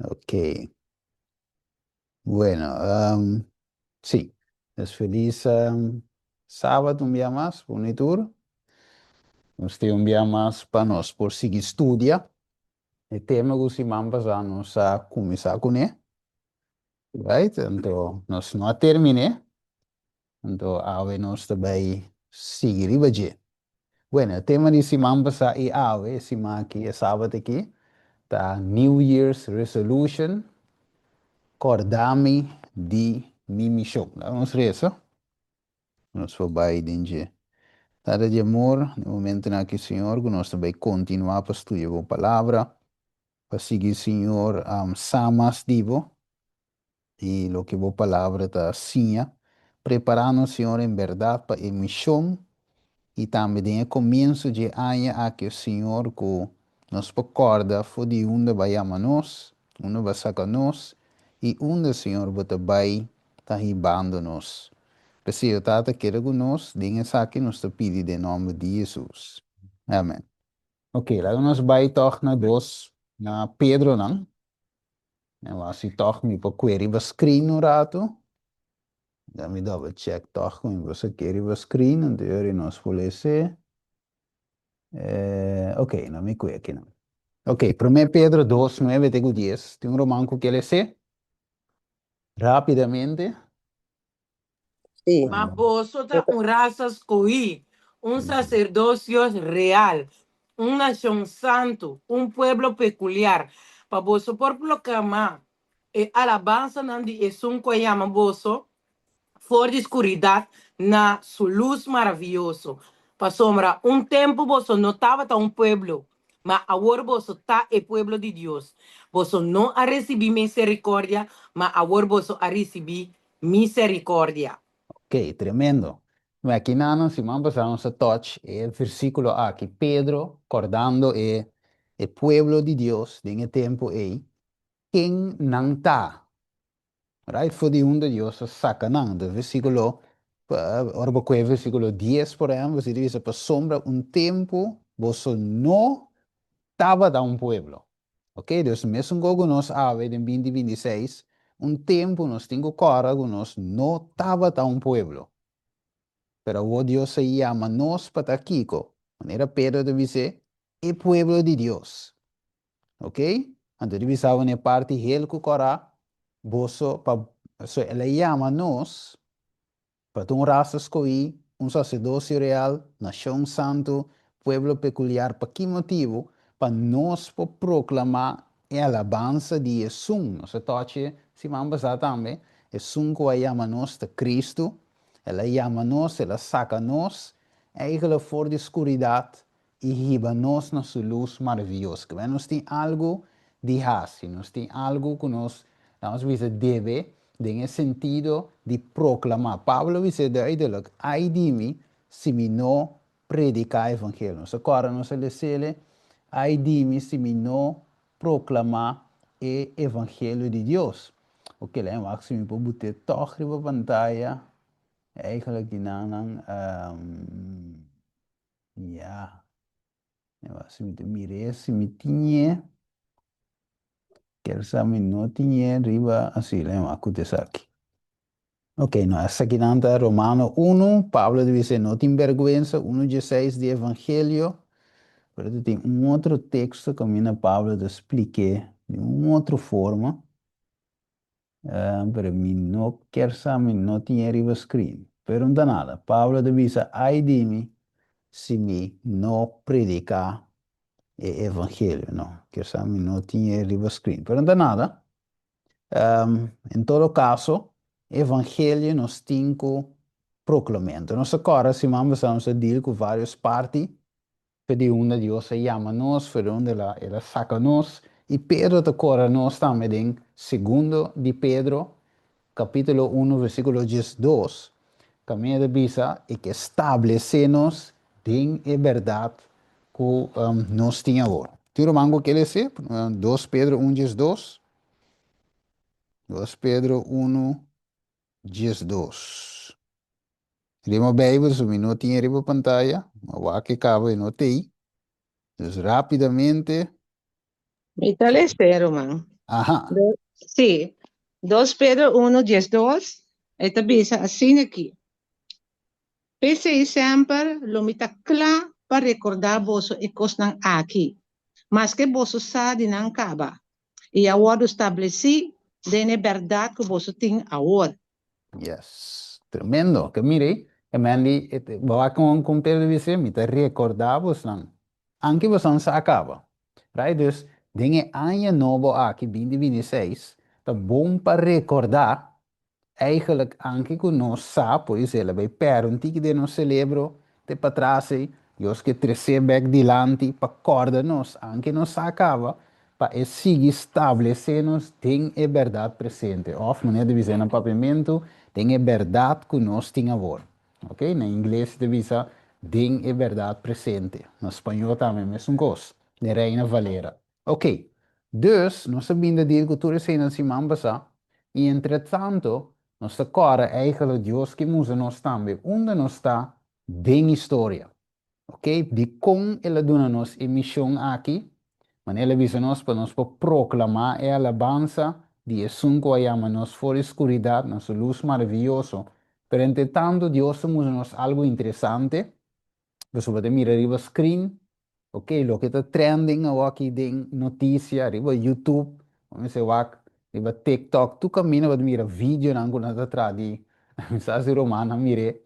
Ok. Bueno, sí. Es felis sabat un bia mas, un tur. Nos tin un bia mas pa nos por sigui studia. E tema ku siman pasá nos a kuminsá kuné. Right? Anto, nos no a terminá. Anto, awe nos ta bai sigui riba dje. Bueno, e tema di siman pasá i awe, siman aki, e sabat aki, ta New Year's Resolution, kòrda mi di mi mishon. Laga nos resa, nos por bai den dje. Tata di amor, na e momentonan aki, Señor, ku nos ta bai kontinuá pa studia bo palabra, pa sigui, Señor, sa mas di bo i loke bo palabra ta siña. Prepará nos, Señor, en bèrdat pa e mishon i tambe den e komienso dje aña aki, Señor, ku nos por kòrda for di unda bo a yama nos, unda bo a saka nos i unda, Señor, bo ta bai ta hibando nos. P'esei, o Tata, keda ku nos den esaki nos ta pidi den nòmber di Hesus. Amèn. Ok, laga nos bai tòg na dos, na Pedronan. Mi a wak si tòg mi por kue riba screen un ratu. Let me double check tòg ku mi por sak'é riba screen, anto yori nos por lese. Ok, no mi kue akinan. Ok, Promé Pedro 2, 9 te ku 10. Tin un ruman ku ke les'é? Rápidamente. Sí. Ma boso ta un rasa skohí, un saserdosio real, un nashon santu, un pueblo pekuliar, pa boso por proklamá e alabansanan di Esun ku a yama boso for di skuridat na su lus maravioso. Pasobra un tempu boso no tabata un pueblo, ma awor boso ta e pueblo di Dios. Boso no a risibí miserikòrdia, ma awor boso a risibí miserikòrdia. Ok, tremendo. Bueno, aki nan siman pasá nos a touch e versíkulo aki. Pedro kòrdando e e pueblo di Dios den e tempu ei, ken nan ta. Right? For di unda Dios a saka nan. De versíkulo, ora bo kue versíkulo 10 por ehèmpel, si ta bisa pasobra un tempu boso no tabata un pueblo. Ok, dus mesun go ku nos awe den 2026, un tempu nos tin ku kòrda ku nos no tabata un pueblo. Pero awor Dios a yama nos pa ta kiko? Manera Pedro ta bis'é, e pueblo di Dios. Ok? Anto di bisa bo na e parti hel ku kòrá, boso pa, so el a yama nos pa ta un rasa skohí, un saserdosio real, nashon santu, pueblo pekuliar. Pa ki motibu? Pa nos por proklamá e alabansa di esun, nos a tòchi siman pasá tambe, esun ku a yama nos ta Kristu, el a yama nos, el a saka nos eigentlik for di skuridat i hiba nos na su lus maravioso. Kiba nos tin algu di hasi, nos tin algu ku nos, lanos bisa, debe den e sentido di proklamá. Pablo a bisa duidelik, Ai di mi si mi no prediká evangelio. Nos a kòrda nos a les'el, Ai di mi si mi no proklamá e evangelio di Dios. Oke, laten wak si mi por but'é tòg riba pantaya. Eigenlijk di nan nan. Ya. Si mi ta mir'é, si mi tin'é, ker sa mi no tin'é riba, así, lei wak ku ta esaki. Ok, no, esakinan ta Romano 1, Pablo ta bisa e no tin bèrgwensa, 1 dieseis di Evangelio, pero ta tin un otro teksto kaminda Pablo ta splik'é di un otro forma. Pero mi no kier sa mi no tin e riba screen. Pero no ta nada. Pablo ta bisa, Ai di mi si mi no predica e evangelio. No, kier sa mi no tin e riba screen. Pero no ta nada. En todo caso, evangelio nos tin cu proclamento. Nos a cora siman pasado nos a deal cu varios parti Fe di unda Dios a yama nos, fe di unda el a el a saka nos. I Pedro ta kora nos tambe den Segundo di Pedro, kapítulo unu, versíkulo 12, kaminda ta bisa e ke stablesé nos den e bèrdat ku nos tin awor. Tin ruman ku ke lese? 2 Pedro 1, 12. 2 Pedro 1, 12. Riba Bijbel, so mi no tin e riba pantaya, ma wak e caba e no tei. Dus rapidamente. Mi ta lese, ruman. Aha. Sí. 2 Pedro 1, 12, e ta bisa asina aki. P'esei semper lo mi ta kla pa rekordá boso e kosnan aki, maske boso sa di nan kaba i a wòrdu stablesí den e bèrdat ku boso tin awor. Yes. Tremendo. Ke mira, e men di, bo wak kon Pedro bisa, mi ta rekordá bosnan, anke bosan sa kaba. Right? Dus, den e aña nobo aki, 2026, ta bon pa rekordá eigenlijk anke ku nos sa, pues el a bai pèrdè un tiki den nos selebro te patras ei, Dios ke tres'é bèk dilanti pa kòrda nos, anke nos sa kaba, pa e sigui stablesé nos den e bèrdat presente, òf manera ta bisa na papiamentu, den e bèrdat ku nos tin awor. Ok, na ingles ta bisa den e bèrdat presente, na spañó tambe mesun kos, den Reina Valera. Ok, dus nos a bin ta deal ku tur eseinan siman pasá, i entretanto nos ta kòrda eigenlijk Dios ke musa nos tambe unda nos ta den historia. Ok, dikon el a duna nos e mishon aki? Manera el a bisa nos pa nos por proklamá e alabansa di esun ku a yama nos for di skuridat na su lus maravioso. Pero entretanto Dios ta musa nos algu interesante. Pasobra bo ta mira riba screen, ok, loke ta trending awaki den noticia, riba YouTube, bo mester wak riba TikTok, tur caminda bo ta mira videonan cu nan ta traha di, mi sa si Romana a mir'é,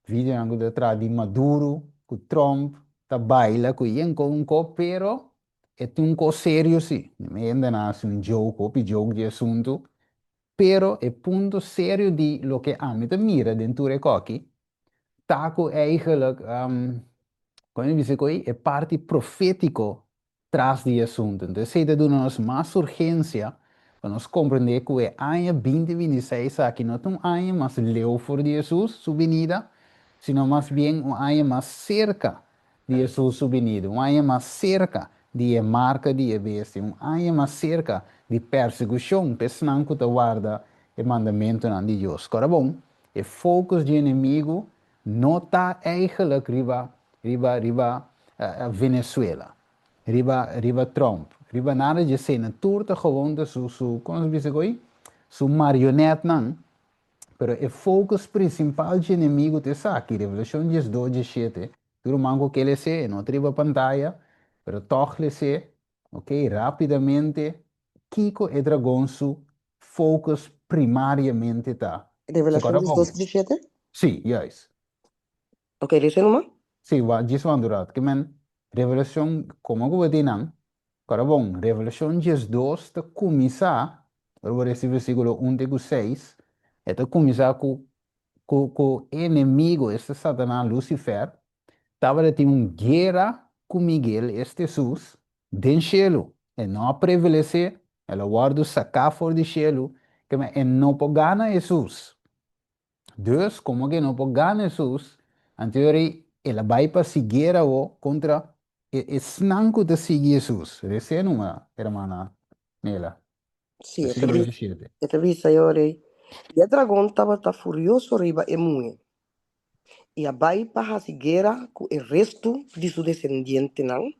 videonan cu ta traha di Maduro cu Trump ta baila cu yen con un co, pero e tin un cos serio si, mi hende nan haci un joke, hopi joke di e asunto, pero e punto serio di loke ami ta mira den tur e coki, ta ku eigenlijk, kon mi bisa ku ei, e parti profétiko tras di e asuntu. Entonces esei ta duna nos mas urgensia pa nos komprendé ku e aña 2026 aki no ta un aña mas leu for di Hesus su binida, sino mas bien un aña mas serka di Hesus su binida, un aña mas serka di e marka di e bestia, un aña mas serka di persekushon pa esnan ku ta warda e mandamentunan di Dios. Kòrda bon, E focus di enemigo no ta eigenlijk riba riba riba Venezuela, riba riba Trump, riba nada di esei. Nan tur ta gewoon ta su su como se bisa koe? Su marionetnan. Pero e focus principal di enemigo ta esaki, Revelacion 12, 17. Tur ruman ku ke les'é, e no ta riba pantaya, pero tòg les'é, ok, rapidamente, kiko e dragon su focus primariamente ta. Revelacion 12, 17? Sí, juist. Ok, lesa numa. Sí, wa, djis wan durat. Ke men, Revelacion, komo ku bo tin nan? Kòrda bon, Revelacion 12 ta kuminsá, ora bo lesa e versíkulo un te ku seis, e ta kuminsá ku ku ku enemigo, esta Satanas, Lucifer, tabata tin un guera ku Miguel, esta Hesus, den shelu. E no a prevalesé, el a wòrdu saká for di shelu, keme e no por gana Hesus. Dus, komo ku e no por gana Hesus, anto yora el a bai pa si guera awo kontra e esnan ku ta sigui Hesus. Resé numa, hermana Nela. Sí, e ta Versíkulo bisa, 17. e ta bisa yora ei, I e dragon tabata furioso riba e muhé, i a bai pa hasi guera ku e restu di su desendientenan,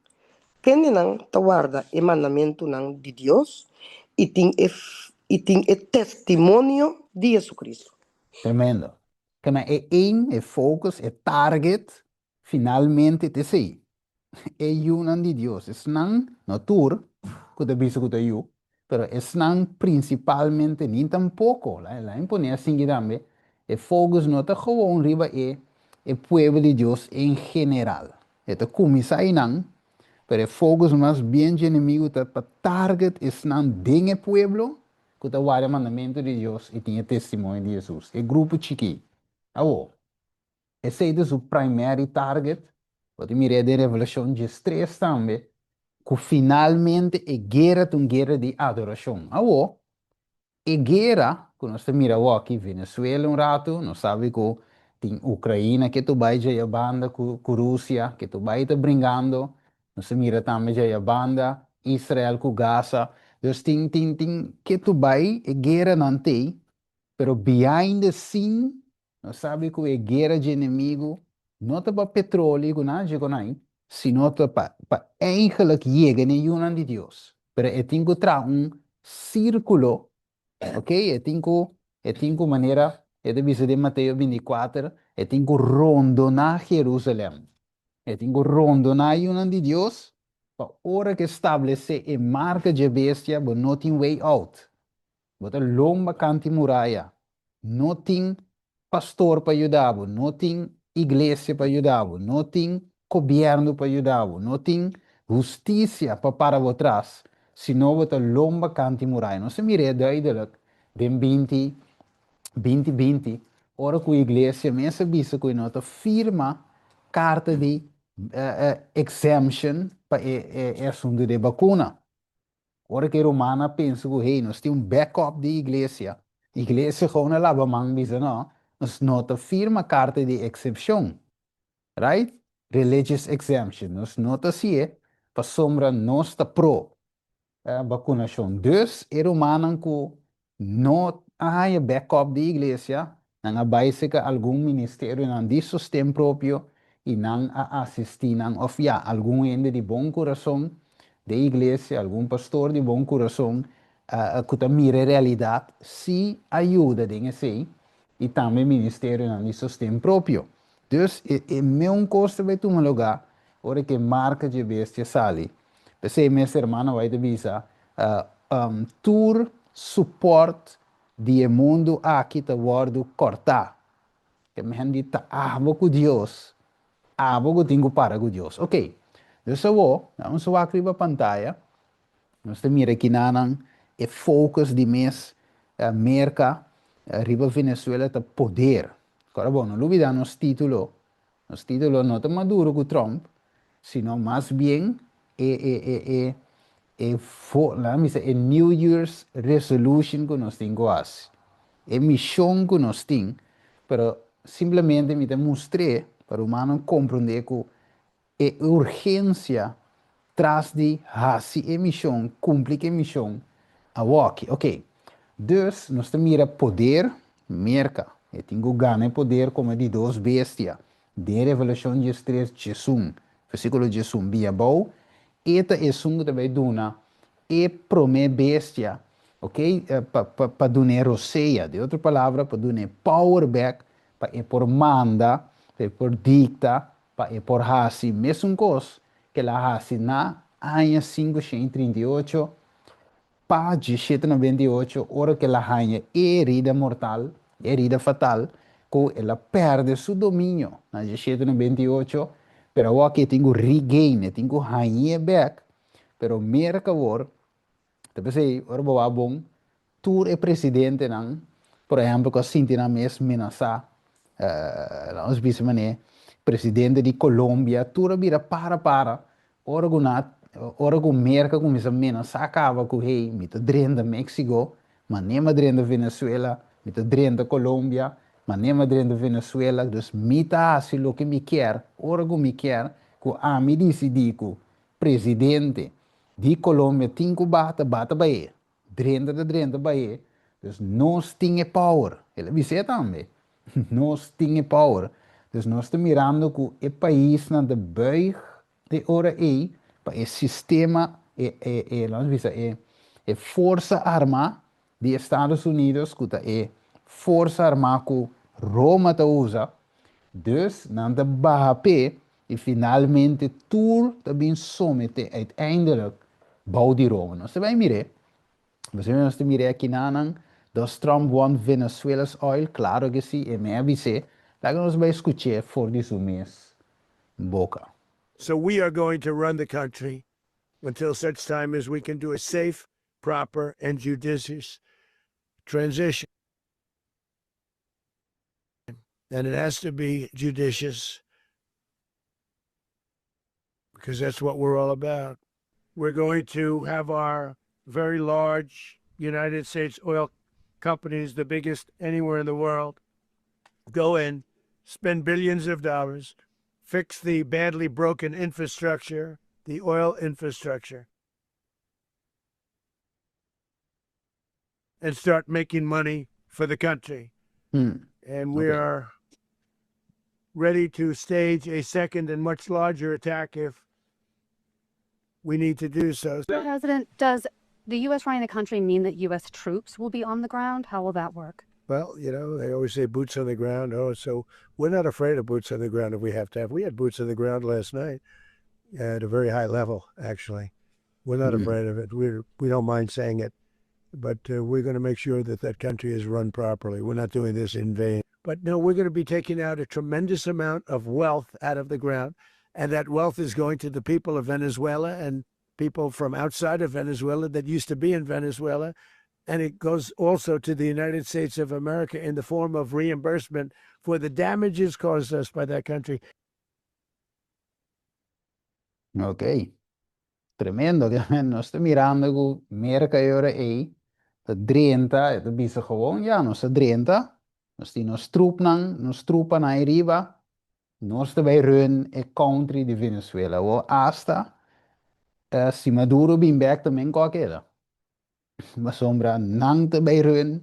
kendenan ta warda e mandamentunan di Dios i tin e i tin e testimonio di Jesucristo. Tremendo. Kema e aim, e focus, e target finalmente ta esei. E yunan di Dios, esnan, no tur ku ta bisa ku ta yu, pero esnan prinsipalmente, ni tampoko, la mi pone asinki tambe, e focus no ta gewoon riba e e pueblo di Dios en general. E ta kuminsá einan, pero e focus mas bien dje enemigu ta pa target esnan den e pueblo ku ta warda e mandamentu di Dios i tin e testimonio di Hesus, e grupo chikí. Awor, Esei ta su primary target. Bo ta mir'é den Revelashon 13 tambe, ku finalmente e guera ta un guera di adorashon. Awor, e guera ku nos ta mira awoki, Venezuela un ratu, nos sabi ku tin Ukraina ke ta bai djaya banda ku ku Rusia, ke ta bai ta bringando, nos ta mira tambe djaya banda Israel ku Gaza. Dus tin tin tin ke ta bai e gueranan t'ei, pero behind the scene Nos sabi ku e guera dje enemigu no ta pa petroli ku nan dje konai, sino ta pa pa eigenlijk yega n'e yunan di Dios. Pero e tin ku traha un sírkulo, ok, e tin ku e tin ku manera e ta bisa den Mateo 24, e tin ku rondoná Jerusalèm. E tin ku rondoná yunan di Dios pa ora ku e stablesé e marka dje bestia bo no tin way out. Bo ta lomba kanti muraya. No tin pastor pa yuda bo, no tin iglesia pa yuda bo, no tin gobièrnu pa yuda bo, no tin hustisia pa para bo tras, sino bo ta lomba kanti muraya. Nos a mir'é duidelik den binti binti binti, ora ku iglesia mes a bisa ku e no ta firma karta di exemption pa e asuntu di e bakuna. Ora ku e rumannan a pensa ku, hey, nos tin un backup di iglesia, iglesia gewoon a laba man bisa, no, nos no ta firma karta di eksepshon, right? Religious exemption, nos no ta hasié pasobra nos ta pro bakunashon. Dus e rumannan ku no a haña backup di iglesia, nan a bai serka algun ministerionan di sosten propio i nan a asistí nan, òf ya, algun hende di bon kurason den iglesia, algun pastor di bon kurason ku ta mira e realidat sí a yuda den esei, i tambe ministerionan di sosten propio. Dus e meun kos ta bai tuma lugá ora ku e marka dje bestia sali. P'esei mes hermano White a bisa, Tur support di e mundu aki ta wòrdu kòrtá. Ke men di ta abo ku Dios, abo ku tin ku para ku Dios. Oke, dus awor, nos a wak riba pantaya, nos ta mira kinanan e focus di mes Merka riba Venezuela ta poder. Kòrda bon, no lubidá nos título. Nos título no ta Maduro ku Trump, sino mas bien e e e e e fo laga mi bisa e New Year's resolution ku nos tin ku hasi, e mishon ku nos tin, pero simplemente mi ta mustr'é pa rumannan komprondé ku E urgensia tras di hasi e mishon, kumpli ku e mishon awoki. Oke, dus nos ta mira poder Merka. E tin ku gana e poder komo e di dos bestia. Den Revelashon diestres diesun, versíkulo diesun bia abou, e ta esun ku ta bai duna e promé bestia, oke, pa pa pa dun'é rosea, den otro palabra, pa dun'é power bèk pa e por manda, pa e por dikta Pa e por hasi mesun kos ku el a hasi na aña 538 pa 1798 ora ku el a haña e herida mortal, e herida fatal, ku el a pèrdè su dominio na 1798, pero awor aki e tin ku regain, e tin ku hañ'é bèk, pero Merka awor Ta p'esei, ora bo wak bon, tur e presidentenan, por ehèmpel, ku a sinti nan mes menasá, laga nos bisa manera, presidente di Colombia, tur a bira para para ora ku nan ora ku Merka kuminsá menasá kaba ku hey, mi ta drenta Mexico, manera mi a drenta Venezuela, mi ta drenta Colombia, manera mi a drenta Venezuela, dus mi ta hasi loke mi kier, ora ku mi kier, ku ami disidí ku Presidente di Colombia tin cu bata, bata bae. Drenta ta drenta bae. Dus nos tin e power. El a bis'é tambe. Nos tin e power. Dus nos ta mirando cu e paisnan ta buig e ora ey pa e sistema, e, e, e, laat nos bisa, e, e forsa arma di Estados Unidos cu ta e forsa arma cu Roma ta usa. Dus nan ta baha p'e I finalmente tur ta bin someté uiteindelijk bou di Roma. Nos ta bai mir'é. Pasobra nos ta mir'é akinanan, Does Trump want Venezuela's oil? Claro ke si, e me a bis'é. Laga nos bai skuch'é for di su mes boka. So we are going to run the country until such time as we can do a safe, proper and judicious transition. And it has to be judicious because that's what we're all about. We're going to have our very large United States oil companies, the biggest anywhere in the world, go in, spend billions of dollars, fix the badly broken infrastructure, the oil infrastructure, and start making money for the country. And we are ready to stage a second and much larger attack if we need to do so. President, does The US running the country mean that US troops will be on the ground? How will that work? Well, they always say boots on the ground. Oh, so we're not afraid of boots on the ground if we have to have. We had boots on the ground last night at a very high level, actually. We're not afraid of it. We don't mind saying it, but we're going to make sure that that country is run properly. We're not doing this in vain. But no, we're going to be taking out a tremendous amount of wealth out of the ground, and that wealth is going to the people of Venezuela and people from outside of Venezuela that used to be in Venezuela. And it goes also to the United States of America in the form of reimbursement for the damages caused us by that country. Ok. Tremendo, ku nos ta mirando ku Merka e ora ei, ta drenta, ta bisa gewoon, ja, nos ta drenta, nos tin nos troepnan, nos troepanan ariba, nos ta bai run e country di Venezuela. O hasta, si Maduro bin back tambe kua keda. Pasombra nan ta bai run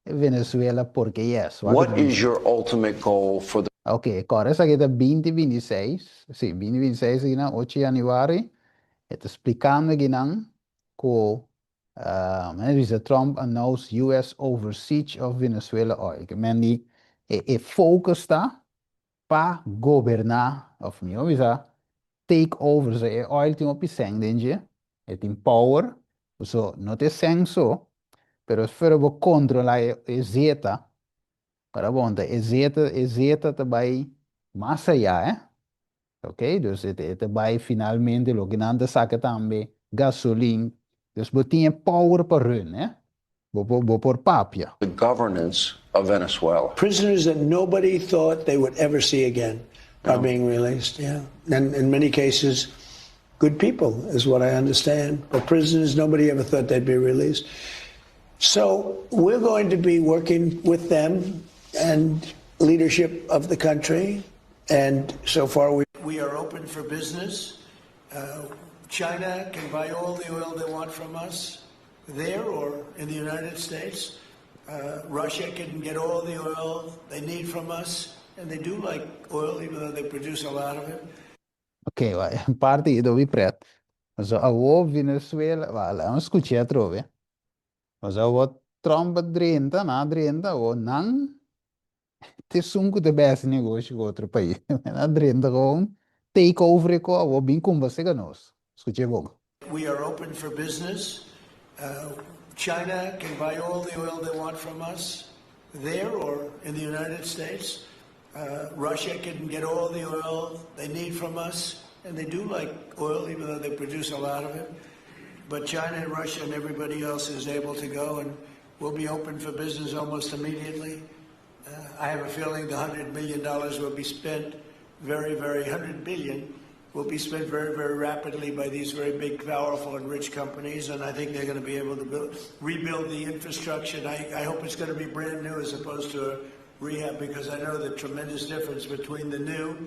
Venezuela porque yes. What is your ultimate goal for the Ok, awor esaki ta 2026, si, 2026 aki na 8 di yanüari, e ta splikando aki nan ku Trump announced US over siege of Venezuela oil. Ke men di e focus ta pa goberná, òf mihó bisa, take over, so e oil tin un sèn den dje, e tin power, so no tin sèn so, pero pero bo kontrolá e zeta, para bon, e zeta tambe mas ayá, eh? Ok? Dus e bai finalmente loke nan ta saka tambe gasolin. Dus bo tin power pa run, eh? Bo por papia. The governance of Venezuela? Prisoners that nobody thought they would ever see again are being released. Yeah, and in many cases, good people is what I understand. But prisoners, nobody ever thought they'd be released. So we're going to be working with them and leadership of the country. And so far, we are open for business. China can buy all the oil they want from us there or in the United States. Russia can get all the oil they need from us, and they do like oil, even though they produce a lot of it. Ok, bai, parti ei ta pret. So, awo Venezuela, bai, ban skucha atrobe. Mas awo Trump 30, na 30, awo nan ta esun ku ta hasi negoshi ku otro pais. Na 30 gewoon take over ku awo bin kombersa ku nos. Skucha bon. We are open for business. China can buy all the oil they want from us there or in the United States. Russia can get all the oil they need from us, and they do like oil, even though they produce a lot of it. But China and Russia and everybody else is able to go, and we'll be open for business almost immediately. I have a feeling the $100 million will be spent very, very, 100 billion will be spent very, very rapidly by these very big, powerful, and rich companies. And I think they're going to be able to rebuild the infrastructure. And I hope it's going to be brand new as opposed to a rehab, because I know the tremendous difference between the new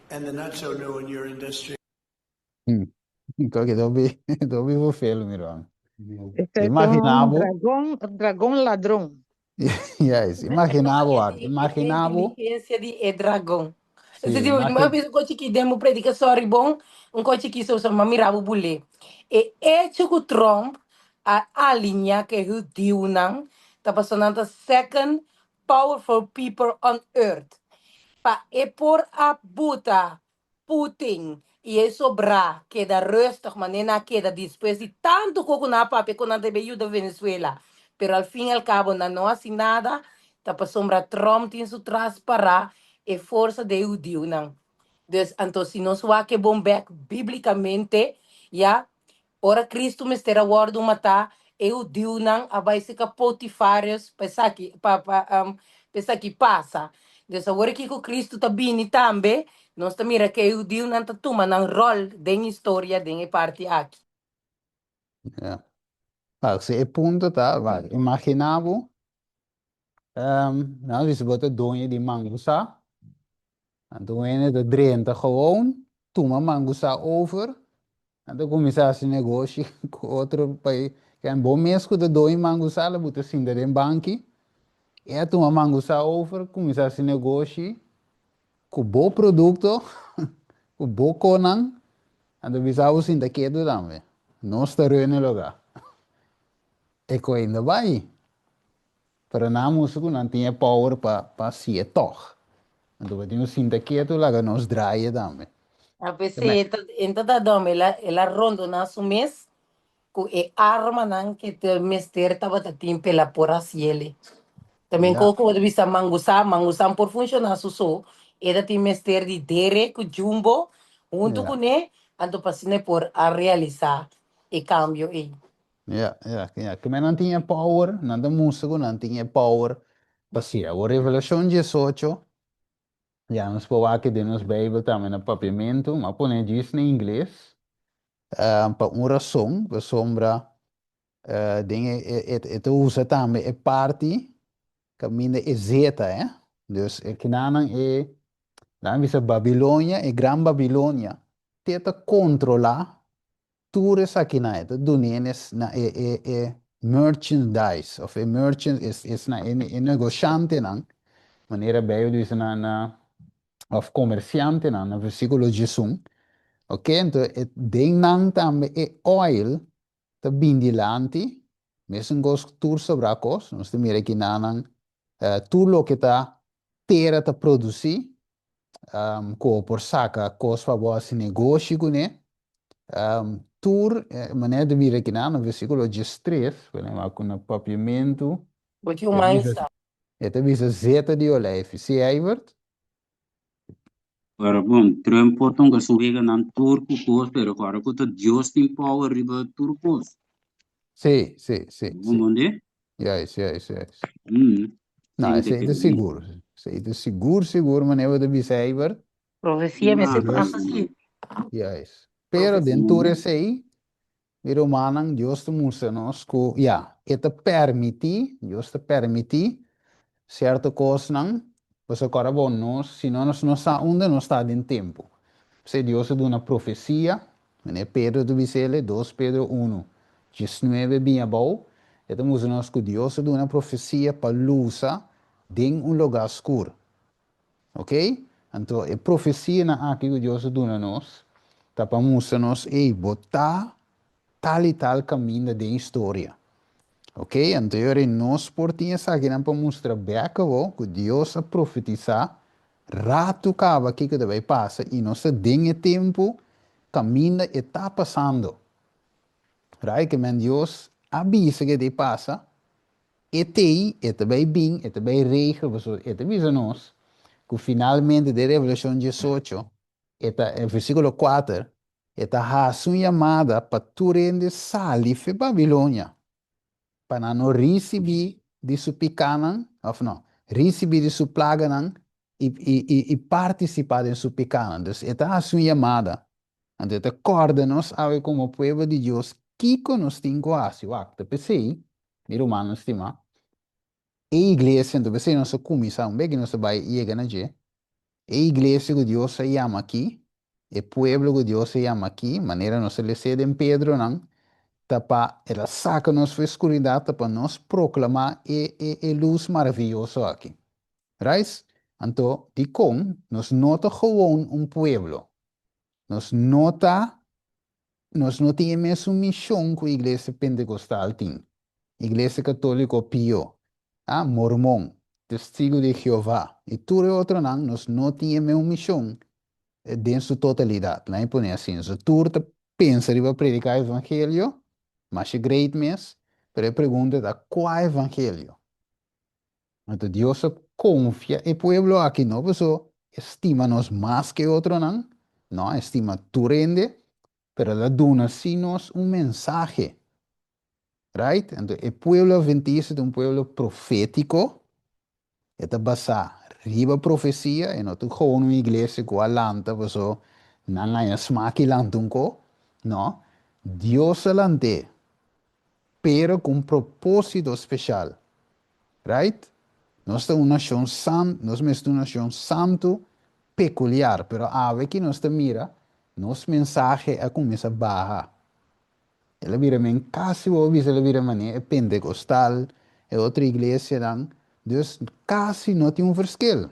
and the not so new in your industry. Anto ku ta bi film, ruman. Esei ta Imaginá un bo. dragon, dragon ladron. Yes, imaginá bo, imaginá bo. Inteligensia di e dragon. Si, Esei tipo, imagina. Mi a un kos demo predika, sorry, bon, un kos ku so so mira bule. E hecho ku Trump a alineá ku hudiunan, ta pasando the second powerful people on earth. Pa e por a buta Putin i e sobra keda rustig, manera keda despues di tantu ku nan a papia ku nan debe yuda Venezuela. Pero al fin y al cabo nan no hasi nada, ta pasombra Trump tin su tras para e forsa di hudiunan. Dus anto si nos wak bon bek bíblikamente, ya, ora Cristo mester a wòrdu matá, e hudiunan a bai serka Potifarios, pa esaki, pa pa esaki pasa. Dus awor ku Cristo ta bini tambe, nos ta mira ku e hudiunan ta tuma nan ròl den historia den e parti aki. Ja. Ah, si e punto ta, bai, imaginá bo, nou, si bo ta doño di Mangusa, anto hende ta drenta gewoon, tuma Mangusa over, anto kuminsá hasi negoshi ku otro pais. Ku bo mes ku ta doño Mangusa, la bo ta sinta den banki, e tuma Mangusa over, kuminsá hasi negoshi ku bo produkto, ku bo kosnan, anto bisa bo sinta ketu tambe. Nos ta run e lugá. E koe no bai. Pero nan a mustra ku nan tin e power pa pa hasié tòg. Anto bo tin ku sinta ketu laga nos draai tambe. A p'esei e ta e ta ta dòmi el a el a rondoná su mes ku e armanan ke te mester tabata tin p'el a por hasiel. También Ya. komo ku bo ta bisa mangusá, mangusá por funshoná su so, e ta tin mester di Derek ku Jumbo huntu Ya. kuné, anto pa asina e por a realisá e kambio ei. Ya, ya, ya. Keme nan tin e power, nan ta mustra ku nan tin e power pa hasi. Awor Revelashon 18, ya nos por wak den nos Beibel tambe na papiamentu, m'a pone djis na ingles, pa un rason, pasobra den e, e, e ta usa tambe e parti kaminda e zeta, eh. Dus e kinanan e, nan bisa Babilonia, e gran Babilonia, te ta kontrolá Tur esakinan e ta dun'é nes na e e e merchandise of e merchant es es na e e negoshantenan manera Bijbel bisa na na of komersiantenan na versíkulo 11 ok anto e den nan tambe e oil ta bin dilanti mesun kos ku tur sobrá kos nos ta mira kinanan tur loke ta tera ta produsí ku bo por saka kos pa bo hasi negoshi kuné. Tur manera di mira kinan na versíkulo 13, ku nan ku na papiamentu, Bo tin un e ta bisa, maisa. e ta bisa zeta di oleifi. Sí, Eibert? Pero bon, Trump por tonga su weganan tur ku kos, pero ora ku ta Dios tin power riba tur kos. Sí, sí, sí, Bo sí. comprende? Juist, juist, juist. Mm. No, Esei esei ta sigur. Esei ta sigur, sigur, manera bo ta bisa, Eibert. Profesia mester Dios, pasa si. juist. Pero den tur esei, mi rumannan, Dios ta mustra nos ku, ya, e ta permití, Dios ta permití sierto kosnan, pasobra kòrda bo, nos, si no nos no sa unda nos ta den tempu. P'esei Dios a duna profesia, Meneer Pedro ta bis'el, 2 Pedro 1, 19 bin abou, e ta mustra nos ku Dios a duna profesia pa lusa den un lugá skur. Ok? Anto e profesianan aki ku Dios a duna nos ta pa mustra nos, ey, bo ta tal i tal kaminda den historia. Ok? Anto e ora ei nos por tin esakinan pa mustra bèk awor ku Dios a profetisá Ratu kaba kiko ta bai pasa i nos ta den e tempu kaminda e ta pasando. Right? Ke men Dios a bisa ke ta pasa, e t'ei, e ta bai bin, e ta bai regel, pasobra e ta bisa nos ku finalmente den Revelashon 18, e ta, e versíkulo 4, e ta hasi un yamada pa tur hende sali fe Babilonia. pa nan no risibí di su pikánan, òf no, risibí di su plaganan i, i, i, i partisipá den su pikánan. Dus e ta hasi un yamada. Anto e ta kòrda nos awe komo pueblo di Dios kiko nos tin ku hasi. Wak, ta p'esei, mi rumannan stimá, e iglesia, anto p'esei nos a kuminsá, un bes ku nos a bai yega na dje, E iglesia ku Dios a yama aki, e pueblo ku Dios a yama aki, manera nos a les'é den Pedronan, ta pa el a saka nos for e skuridat, ta pa nos proklamá e e e lus maraviyoso aki. Rais? Anto, dikon nos no ta gewoon un pueblo? Nos no ta Nos no tin e mesun mishon ku Iglesia Pentekostal tin, Iglesia Katóliko pió, a, Mormon, Testigu di Jehová i tur e otronan, nos no tin e meun mishon den su totalidat. Laat mi pone asina, so tur ta pensa riba prediká evangelio, masha great mes, pero e pregunta ta kua evangelio? Anto Dios a konfia e pueblo aki no paso e stima nos mas ke otronan, no, e stima tur hende, pero el a duna si nos un mensahe. Right? Anto e pueblo adventista ta un pueblo profétiko, e ta basá riba profesia, e no ta gewoon un iglesia ku a lanta paso nan haña smak i lanta un ko, no, Dios a lant'é, pero ku un propósito speshal. Right? Nos ta un nashon san, nos mester ta un nashon santu, pekuliar, pero awe ki nos ta mira, nos mensahe a kuminsá baha. El a bira men kasi bo a bisa el a bira manera e pentekostal, e otro iglesianan, dus kasi no tin un verschil.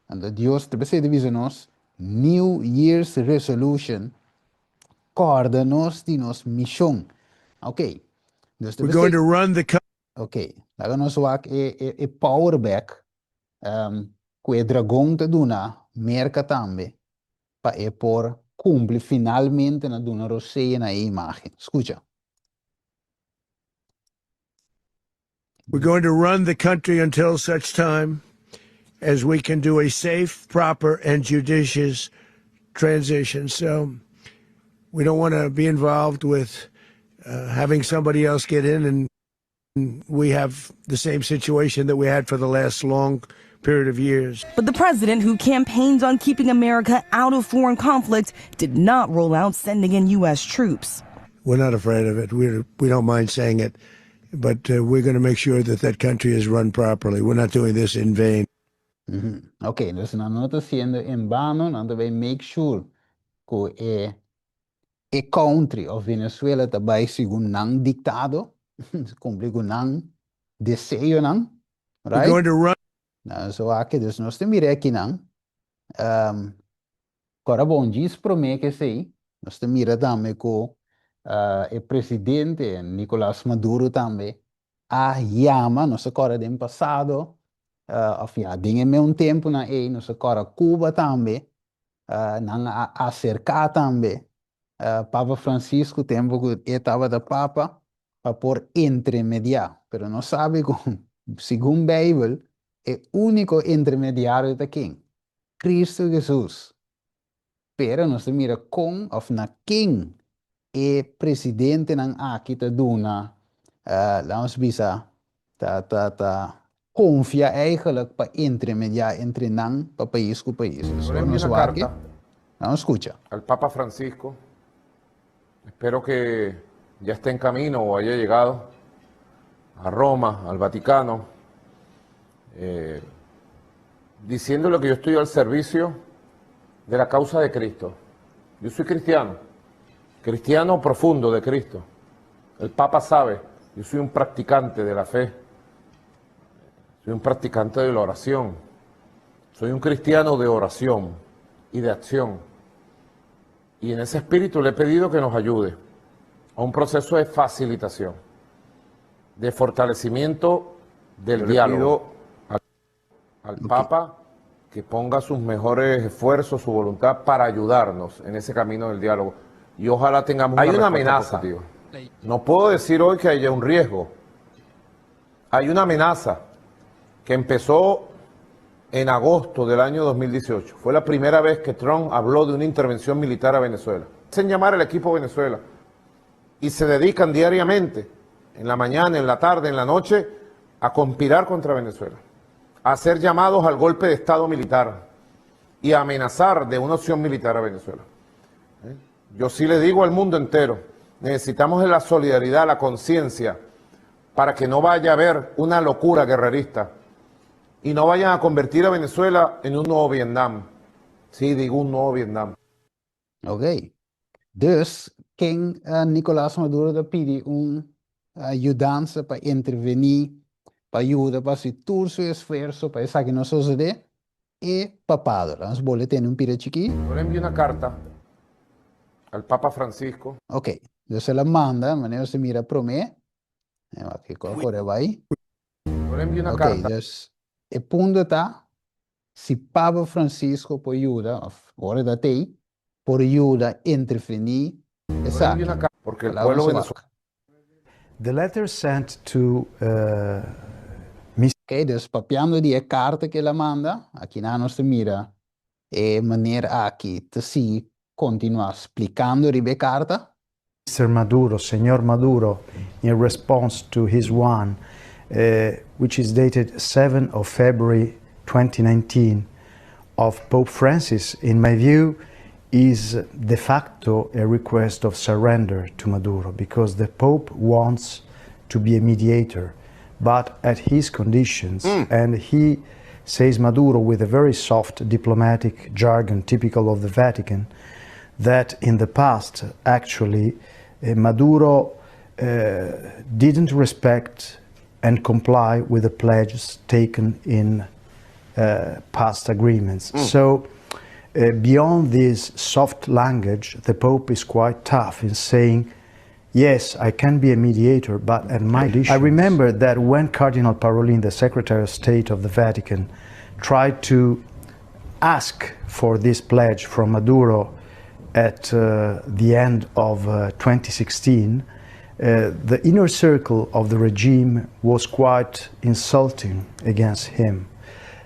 Anto Dios ta p'esei ta bisa nos New Year's Resolution, kòrda nos di nos mishon. Ok. Dus We're going to run the Ok, laga nos wak e, e, e power back um, ku e dragon ta duna Merka tambe pa e por kumpli finalmente na duna rosea na e imagen. Skucha. We're going to run the country until such time as we can do a safe, proper, and judicious transition. So we don't want to be involved with having somebody else get in and we have the same situation that we had for the last long period of years. But the president, who campaigns on keeping America out of foreign conflict, did not roll out sending in U.S. troops. We're not afraid of it. We don't mind saying it. But we're going to make sure that that country is run properly. We're not doing this in vain. Ok, dus nan no ta hasiendo en vano, nan ta bay make sure ku e e country of Venezuela ta bay segun nan diktado, kumpli ku nan deseonan, We're right? going to run Nou, so aki, dus nos ta mira akinan, Kora bon djis promé ku esei, nos ta mira tambe ku e presidente Nicolas Maduro tambe a yama, nos a kòrda den pasado, òf ya den e meun tempunan ei, nos a kòrda Cuba tambe, nan a aserká tambe Papa Francisco tempu ku e tabata Papa pa por entremediá. Pero nos sabi ku segun Beibel e úniko entremediario ta ken? Cristo Jesus. Pero nos ta mira con of na ken e presidentenan aki ta duna, laat ons bisa, ta ta ta confia eigenlijk pa entremedia entre nan pa pais cu pais. Yo So le envié nos una wak, carta laat ons scucha. al Papa Francisco. Espero que ya esté en camino o haya llegado a Roma, al Vaticano, eh, diciéndole que yo estoy al servicio de la causa de Cristo. Yo soy cristiano, cristiano profundo de Cristo. El Papa sabe, yo soy un practicante de la fe, soy un practicante de la oración, soy un cristiano de oración y de acción. Y en ese espíritu le he pedido que nos ayude a un proceso de facilitación, de fortalecimiento del diálogo. Al, al Papa que ponga sus mejores esfuerzos, su voluntad para ayudarnos en ese camino del diálogo. Y ojalá tengamos Hay una una respuesta amenaza. positiva. No puedo decir hoy que haya un riesgo. Hay una amenaza que empezó en agosto del año 2018. Fue la primera vez que Trump habló de una intervención militar a Venezuela. Hacen llamar al equipo Venezuela y se dedican diariamente, en la mañana, en la tarde, en la noche, a conspirar contra Venezuela, a hacer llamados al golpe de Estado militar y a amenazar de una opción militar a Venezuela. ¿Eh? Yo sí le digo al mundo entero, necesitamos de la solidaridad, la conciencia, para que no vaya a haber una locura guerrerista y no vayan a convertir a Venezuela en un nuevo Vietnam. Sí, digo un nuevo Vietnam. Ok. Dus, ken Nicolas Maduro ta pidi un yudansa pa intervení, pa yuda, pa hasi tur su esfuerso pa esaki no sosodé? E papado. Laat nos bolbe tende un pida chikí. Yo le envié una carta al Papa Francisco. Ok. Dus el a manda, manera nos ta mira promé. Wak kiko a kore bai. Yo le envié una Ok, carta. dus e punto ta si Papa Francisco por yuda, of ora ta tei, por yuda intervení Yo le envié esaki. una carta porque el Laat pueblo nos venezolano wak. The letter sent to Mr. Ok, dus papiando di e karta ku el a manda, akinan nos ta mira e manera aki ta sigui kontinuá splikando riba e karta. Mr. Maduro, Señor Maduro, in response to his one, which is dated 7 of February 2019, of Pope Francis, in my view, is de facto a request of surrender to Maduro, because the Pope wants to be a mediator, but at his conditions, and he says Maduro with a very soft diplomatic jargon typical of the Vatican, that in the past, actually, Maduro didn't respect and comply with the pledges taken in past agreements. So, beyond this soft language, the Pope is quite tough in saying Yes, I can be a mediator, but at my conditions. I remember that when Cardinal Parolin, the Secretary of State of the Vatican, tried to ask for this pledge from Maduro at the end of 2016, the inner circle of the regime was quite insulting against him.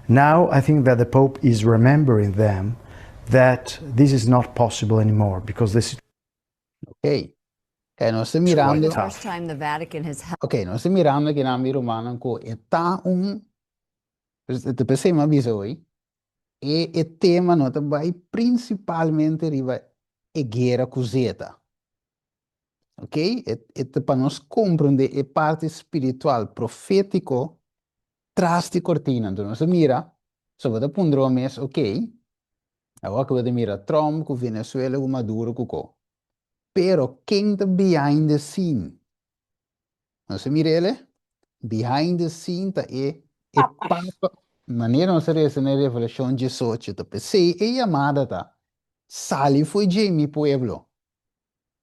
Now I think that the Pope is remembering them that this is not possible anymore because this Ok. Kijk, nos ta mirando. First time the Vatican has Ok, nos ta mirando ku nan rumannan ku e ta un te pensei m'a bisa hoy. E tema no ta bai prinsipalmente riba e guera ku Zeta. Ok? E ta pa nos komprondé e parti spiritual profétiko tras di kortina. Anto nos a mira, so bo ta puntra bo mes, ok, awor ku bo ta mira Trump ku Venezuela ku Maduro ku ko. Pero ken ta behind the scene? Nos a mira ele? Behind the scene ta e papa. Manera nos a resa na Revelashon 18, ta p'esei e yamada ta, Sali fo'i dje, mi pueblo.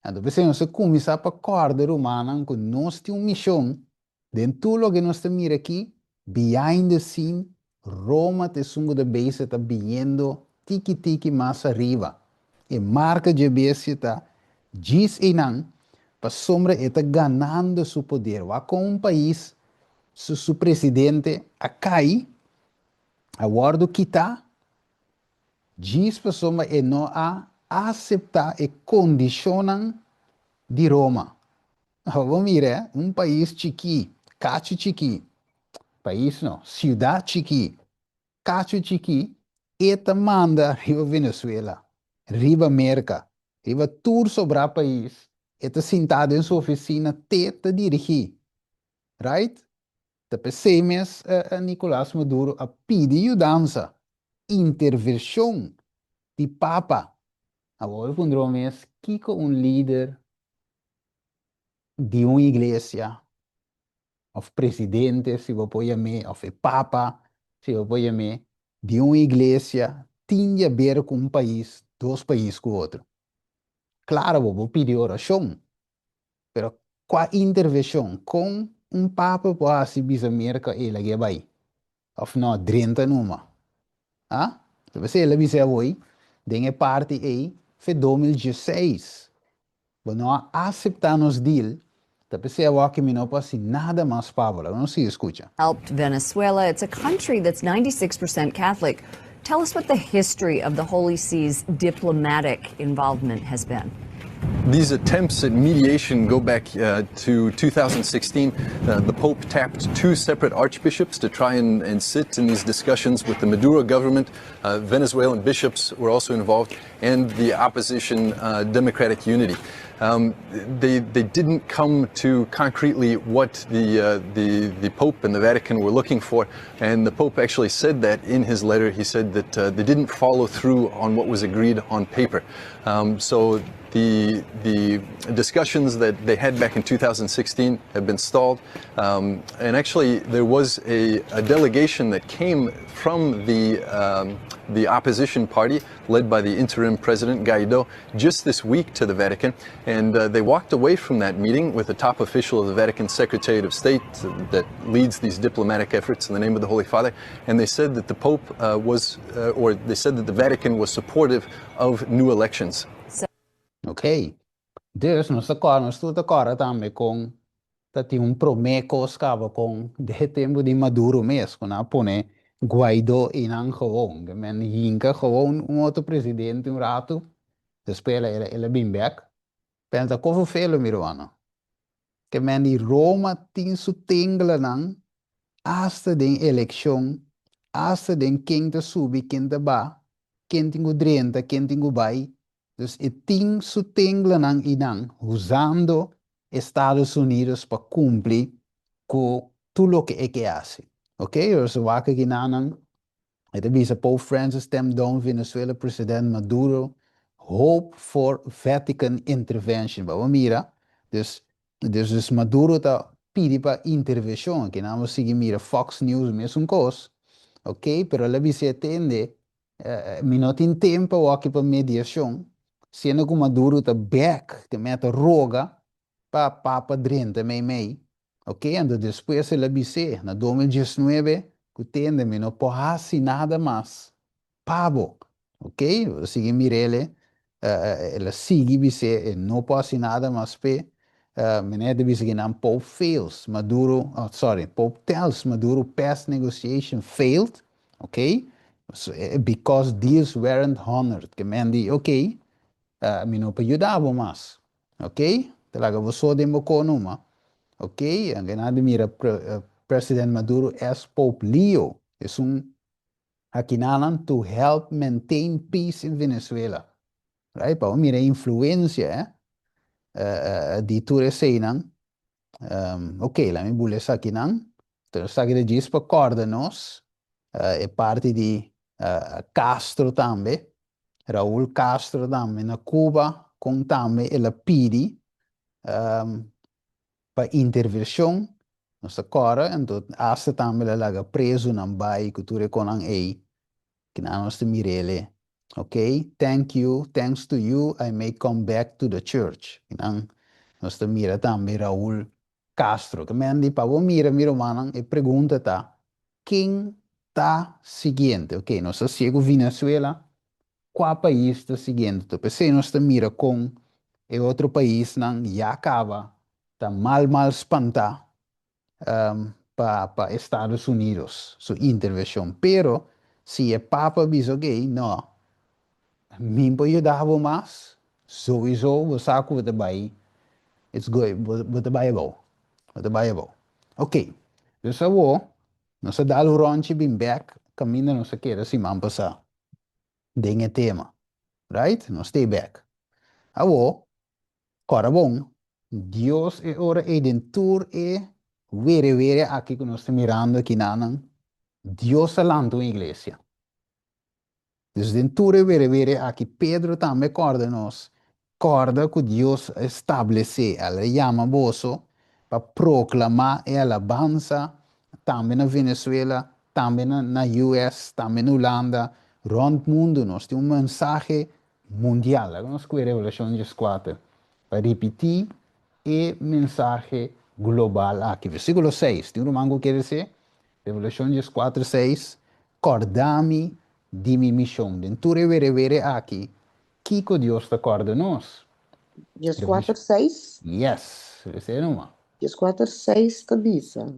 Anto p'esei nos a kuminsá pa kòrda rumannan ku nos tin un mishon den tur loke nos ta mira aki, behind the scene, Roma ta esun ku ta bezig ta biniendo tiki tiki mas ariba. E marka dje bestia ta djis einan pasobra e ta ganando su poder. Wak kon un pais su su presidente a kai, a wòrdu kitá, Djis pasobra e no a aseptá e kondishonnan di Roma. Awor bo mira e, un pais chikí, kachu chikí, pais no, siudat chikí, kachu chikí, e ta manda riba Venezuela, riba Merka, riba tur sobrá pais, e ta sintá den su ofisina te ta dirigí. Right? Ta p'esei mes Nicolas Maduro a pidi yudansa, intervenshon di Papa. Awor puntra bo mes kiko un lider di un iglesia òf presidente si bo por yam'é òf e Papa si bo por yam'é di un iglesia tin di haber ku un pais, dos pais ku otro. Klaro bo por pidi orashon Pero kua intervenshon? Kon un papa por hasi bisa Merka ey lag'é bai? Of no, drenta numa. Ha? Ta p'esei el a bisa awoi den e parti ey fe 2016. Bo no a aseptá nos deal, ta p'esei awoki mi no por hasi nada mas pa bo. Laga nos sigui skucha. Helped Venezuela. It's a country that's 96% Catholic. Tell us what the history of the Holy See's diplomatic involvement has been. These attempts at mediation go back to 2016. The Pope tapped two separate archbishops to try and, and sit in these discussions with the Maduro government. Venezuelan bishops were also involved, and the opposition Democratic Unity. They, they didn't come to concretely what the, the, the Pope and the Vatican were looking for, and the Pope actually said that in his letter. He said that they didn't follow through on what was agreed on paper. So the, the discussions that they had back in 2016 have been stalled. And actually, there was a, a delegation that came from the, the opposition party, led by the interim president, Guaido, just this week to the Vatican. And they walked away from that meeting with a top official of the Vatican Secretariat of State that leads these diplomatic efforts in the name of the Holy Father. And they said that the Pope was, or they said that the Vatican was supportive of new elections. Ok. Dus nos ta kòrda, nos tur ta kòrda tambe kon ta tin un promé kos kaba kon den e tempu di Maduro mes ku nan a pone Guaidó einan gewoon. Ke men hinka gewoon un otro presidente un ratu, despues el a el a bin bèk. Pensa kon fofelo mi rumannan. Ke men di Roma tin su tenglanan asta den elekshon, asta den ken ta subi, ken ta ba, ken tin ku drenta, ken tin ku bai. Dus e tin su tenglanan einan usando Estados Unidos pa kumpli ku tur loke e ke hasi. Ok, dus wak akinanan e ta bisa Pope Francis stamp down Venezuela President Maduro hope for Vatican intervention. Bo a mira, dus dus dus Maduro ta pidi pa intervenshon. Akinan bo sigui mira Fox News mesun kos. Ok, pero el a bisa e tende Mi no tin tempo awaki pa mediacion, siendo cu Maduro ta bek, te meta roga. pa Papa drenta meimei. Ok, anto despues el a bis'é na 2019 ku tende mi no por hasi nada mas pa bo. Ok, bo ta sigui mir'el, el a sigui bis'é e no por hasi nada mas p'e. Meneer ta bisa kinan Pope fails Maduro, oh sorry, Pope tells Maduro past negotiation failed, ok, because deals weren't honored. Ke men di, ok, mi no por yuda bo mas. Ok, ta laga bo so den bo ko numa. Ok, anke nan di mira President Maduro asked Pope Leo, esun akinanan, to help maintain peace in Venezuela. Right, pa bo mira e influencia eh, di tur eseinan. Ok, laat mi bula esakinan. Pero esaki ta djis pa kòrda nos e parti di Castro tambe. Raúl Castro tambe na Cuba, kon tambe el a pidi pa intervenshon. Nos ta kòrda, anto hasta tambe el a laga prezunan bai ku tur e konan ei. Kina nos ta mir'el, ok, thank you, thanks to you I may come back to the church. Kinan nos ta mira tambe Raúl Castro. Ke men di pa bo mira mi rumannan e pregunta ta ken ta siguiente? Ok, nos ta sigue ku Venezuela, kua pais ta siguiente? To p'esei nos ta mira kon e otro paisnan ya kaba ta mal mal spantá pa pa Estados Unidos su intervenshon. Pero si e Papa bisa ok, no, mi por yuda bo mas, souiso bo sa ku bo ta bai, it's go, bo ta bai abou, bo ta bai abou. Ok, dus awor nos a dal un ròntje bin bèk kaminda nos a keda siman pasá den e tema, right? Nos stay bèk. Awor, Kòrda bon, Dios e ora ei den tur e were were aki ku nos ta mirando akinanan, Dios a lanta un iglesia. Dus den tur e were were aki Pedro tambe kòrda nos, kòrda ku Dios a establesé, el a yama boso pa proklamá e alabansa tambe na Venezuela, tambe na na US, tambe na Hulanda, rònt mundu nos tin un mensahe mundial. Laga nos kue Revelashon dieskuater pa ripití e mensahe global aki. Versíkulo seis, tin un ruman ku kere se? Revelashon dieskuater seis, Kòrda mi di mi mishon. Den tur e were-were aki, kiko Dios ta kòrda nos? Dieskuater seis? Yes, esei numa. Dieskuater seis ta bisa,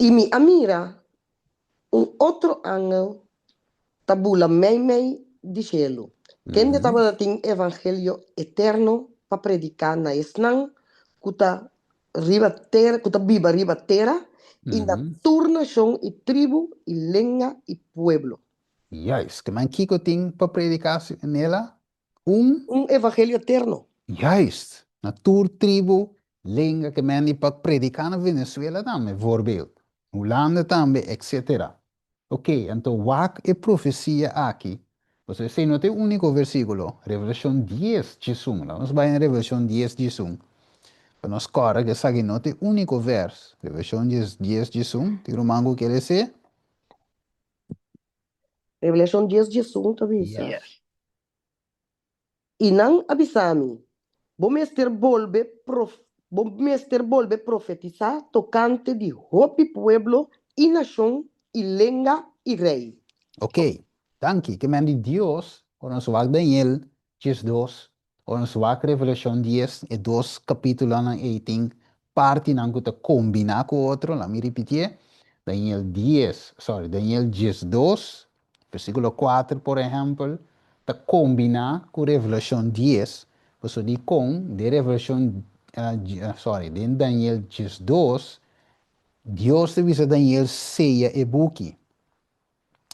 I mi a mira Un otro angel ta bula meimei di shelu, kende tabata tin evangelio eterno pa prediká na esnan ku ta riba tera, ku ta biba riba tera, i na tur nashon i tribu i lenga i pueblo. Juist. Ke men kiko tin pa prediká nela? Un. Un evangelio eterno. Juist. Na tur tribu, lenga ke men di pa prediká na Venezuela tambe, voorbeeld. Hulanda tambe, etcetera. Ok, anto wak e profesia aki. Pasobra esei no ta e úniko versíkulo. Revelashon dies, djesun. Laga nos bai na Revelashon dies, djesun. Pa nos kòrda ku esaki no ta e úniko vèrs. Revelashon dies, dies, djesun. Tin ruman ku kere esei? Revelashon dies, djesun ta bisa. I nan a bisa mi, Bo mester bolbe bo mester bolbe profetisá tokante di hopi pueblo i nashon i lenga i rei. Ok, danki. Ke men di Dios, ora nos wak Daniel 12, ora nos wak Revelashon 10, e dos kapitulonan ei tin partinan ku ta kombiná ku otro. Laat mi ripitié, Daniel 10, sorry, Daniel 12, Versíkulo kuater, por ehèmpel, ta kombiná ku Revelashon dies, pasobra dikon den Revelashon, sòri, den Daniel 12, Dios ta bisa Daniel seya e buki.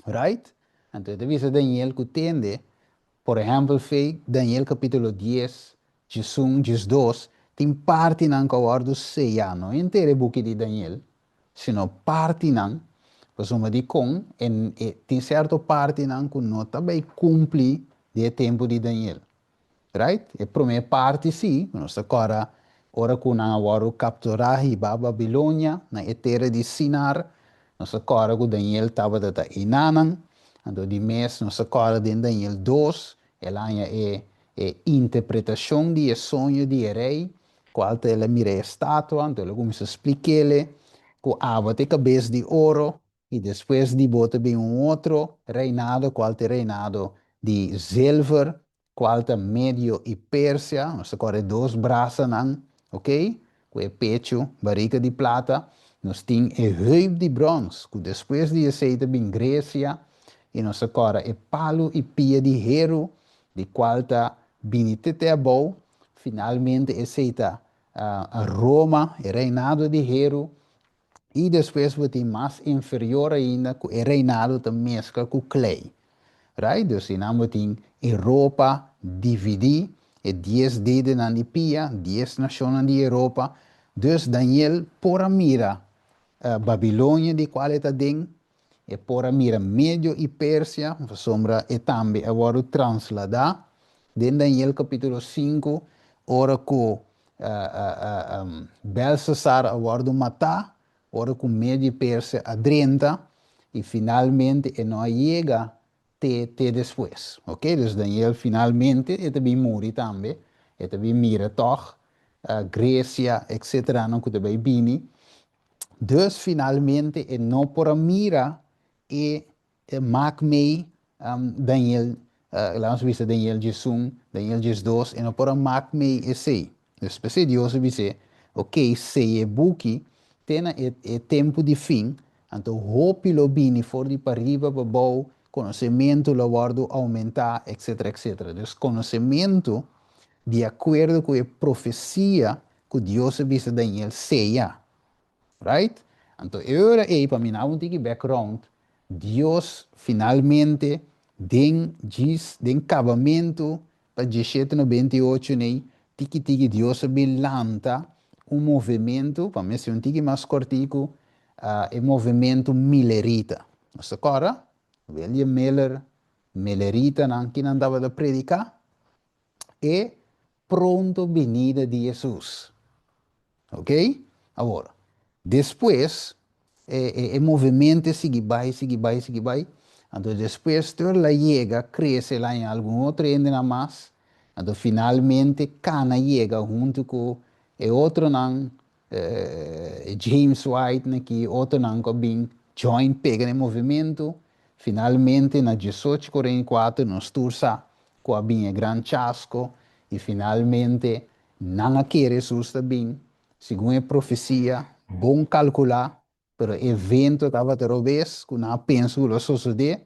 Right? Anto e ta bisa Daniel ku tende, por ehèmpel, fe Daniel kapítulo dies, 11, 12, tin partinan ku a wòrdu seyá, no henter e buki di Daniel, sino partinan, pasobra dikon e e tin sierto partinan ku no ta bai kumpli di e tempu di Daniel. Right? E promé parti sí, ku nos ta kòrda ora ku nan a wòrdu kapturá hiba Babilonia, na e tera di Sinar, nos ta kòrda ku Daniel tabata ta einanan, anto di mes nos ta kòrda den Daniel dos, el a haña e. E interpretashon di e soño di e rei, kual ta el a mira e estatua, anto el a kuminsá splik'é ku abo ta e kabes di oro, i despues di bo ta bin un otro reinado, kual ta e reinado di zilver, kual ta Medio i Persia, nos ta kòrda e dos brasanan, ok, ku e pechu, barika di plata, nos tin e heup di bròns, ku despues di esei ta bin Gresia, i nos ta kòrda e palu i pia di heru, di kual ta bini te te abou, finalmente esei ta Roma, e reinado di heru, I despues bo tin mas inferior ainda ku e reinado ta meskla ku klei. Right? Dus einan bo tin Europa dividí, e dies dedenan di pia, dies nashonnan di Europa. Dus Daniel por a mira Babilonia di kual e ta den, e por a mira Medio i Persia, pasobra e tambe a wòrdu transladá den Daniel kapítulo sinku, ora ku Belsasar a wòrdu matá, ora ku Medio i Persia a drenta, i finalmente e no a yega te te despues. Ok, dus Daniel finalmente e ta bin muri tambe, e ta bin mira tòg Gresia etceteranan ku ta bai bini. Dus finalmente e no por a mira e mak mei Daniel, laga nos bisa Daniel 11, Daniel 12, e no por a mak mei esei. Dus p'esei Dios a bis'é, Ok, seya e buki te na e e tempu di fin, anto hopi lo bini for di pariba pa bou, konosementu lo wòrdu oumentá, etsetera, etsetera. Dus konosementu di akuerdo ku e profesia ku Dios a bisa Daniel seya. Right? Anto e ora ei, pa mi naba un tiki background, Dios finalmente den djis, den kabamentu pa dieshete 98 nei, tiki tiki Dios a bin lanta un movementu, pa mi hasi un tiki mas kortiku, e movementu Millerita. Nos ta kòrda? William Miller, Milleritanan, kinan tabata prediká? E pronto binida di Hesus. Ok? Awor, despues e, e, e movimento sigui bai, sigui bai, sigui bai. Anto despues tur la yega, crece la en algun otro hendenan mas. Anto finalmente cana yega hunto cu e otronan, eh, James White neki, otronan cu a bin join pega na e movimento. Finalmente na 1844 nos tur sa ku a bin e gran chasko i finalmente nan a kere Hesus ta bin, segun e profesia, bon kalkulá, pero e evento tabata robes ku nan a pensa ku lo sosodé,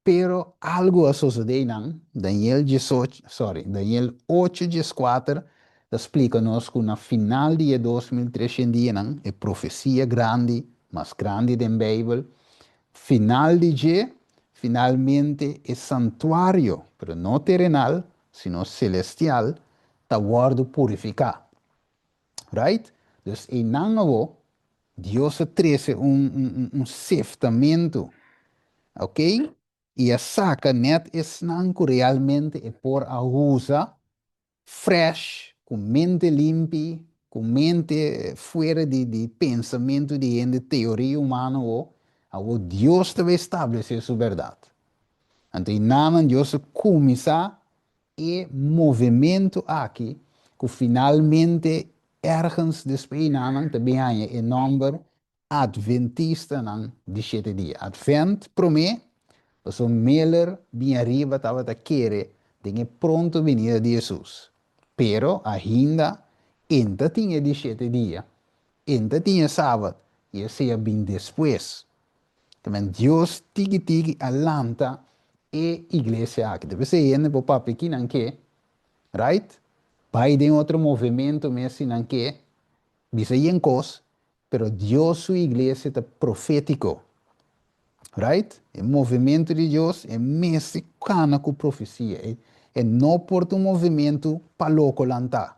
pero algu a sosodé einan, Daniel 18, sorry, Daniel ocho 14 ta splika nos ku na final di e 2300 dianan, e profesia grandi, mas grandi den Beibel, Final di dje, finalmente e santuario, pero no terenal, sino celestial, ta wòrdu purifiká. Right? Dus einan awo, Dios a trese un, un, un seftamentu, ok? I a saka nèt esnan ku realmente e por a usa fresh, ku mente limpi, ku mente fuera di di pensamentu di hende, teoria humano o, awor Dios ta bay establece su berdad. Anto y nanan Dios a cuminsa e movimento aki cu finalmente ergens despues y nanan ta bin haña e nomber Adventistanan di shete dia. Advent promé, pasobra Miller bin ariba tabata kere den e pronto binida di Hesus. Pero ainda en ta tin e di shete dia, en ta tin e Sabat, i esei a bin despues. Tamen Dios tiki tiki a lanta e iglesia aki. Ta p'esei hende por papia kinan ke, right? Bai den otro movemento mes si nan ke, bisa yen kos, Pero Dios su iglesia ta profétiko. Right? E movementu di Dios e mester kana ku profesia. E, e no por ta un movementu pa loko lantá.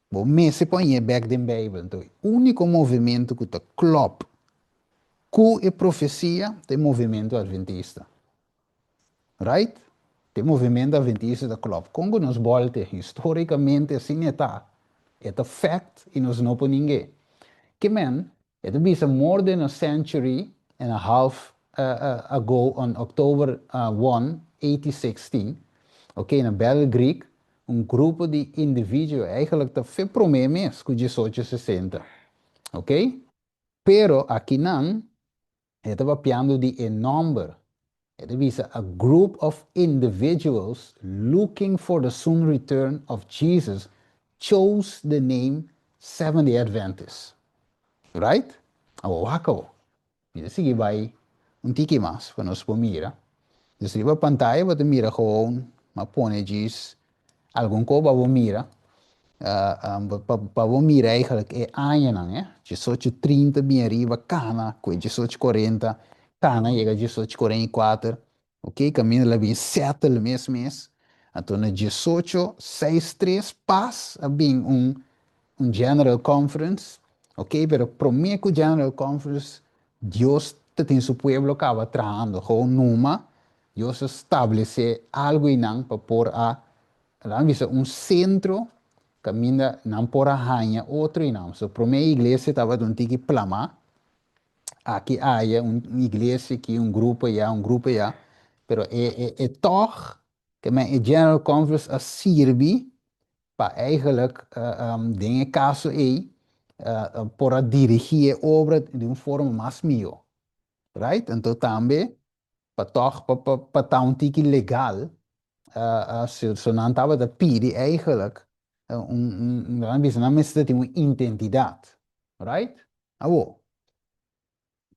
Bo mester pon e bèk den Beibel. Anto, e úniko movementu ku ta klòp ku e profesia ta e movementu adventista. Right? Te movimento adventista ta klop. Kon ku nos bolte? Historikamente asina e ta. E ta fact i nos no por ning'é. Ke men, e ta bisa more than a century and a half ago on October 1, 1816. Ok, na Battle Greek, un grupo di individuo eigenlijk ta fe promé mes ku 1860. Ok? Pero akinan e ta papiando di e nòmber. E ta bisa a group of individuals looking for the soon return of Jesus chose the name Seventh-day Adventists. Right? Awor wak awor. Mi ta sigui bai un tiki mas pa nos por mira. Dus riba pantaya bo ta mira gewoon, m'a pone djis algun kos pa bo mira. Pa bo mira eigenlijk e añanan, eh. 1830 bin ariba kana ku e 1840 kana yega 1844. Ok, kaminda la bin settle mes mes. Anto na 1863 pas a bin un General Conference. Ok, pero promé ku General Conference Dios ta tin su pueblo kaba trahando. Gewoon numa Dios a stablesé algu einan pa por a, laga mi bisa, un sentro kaminda nan por a haña otro einan. So promé iglesia tabata un tiki plamá. Aki aya un iglesia aki, un grupo aya, un grupo aya, pero e e e tòg ke men e General Conference a sirbi pa eigenlijk den e kaso ei por a dirigí e obra di un forma mas mihó, right? Anto tambe pa tòg pa pa pa ta un tiki legal so nan tabata pidi eigenlijk un un nan bisa nan mester tin un identidat, right? Awor,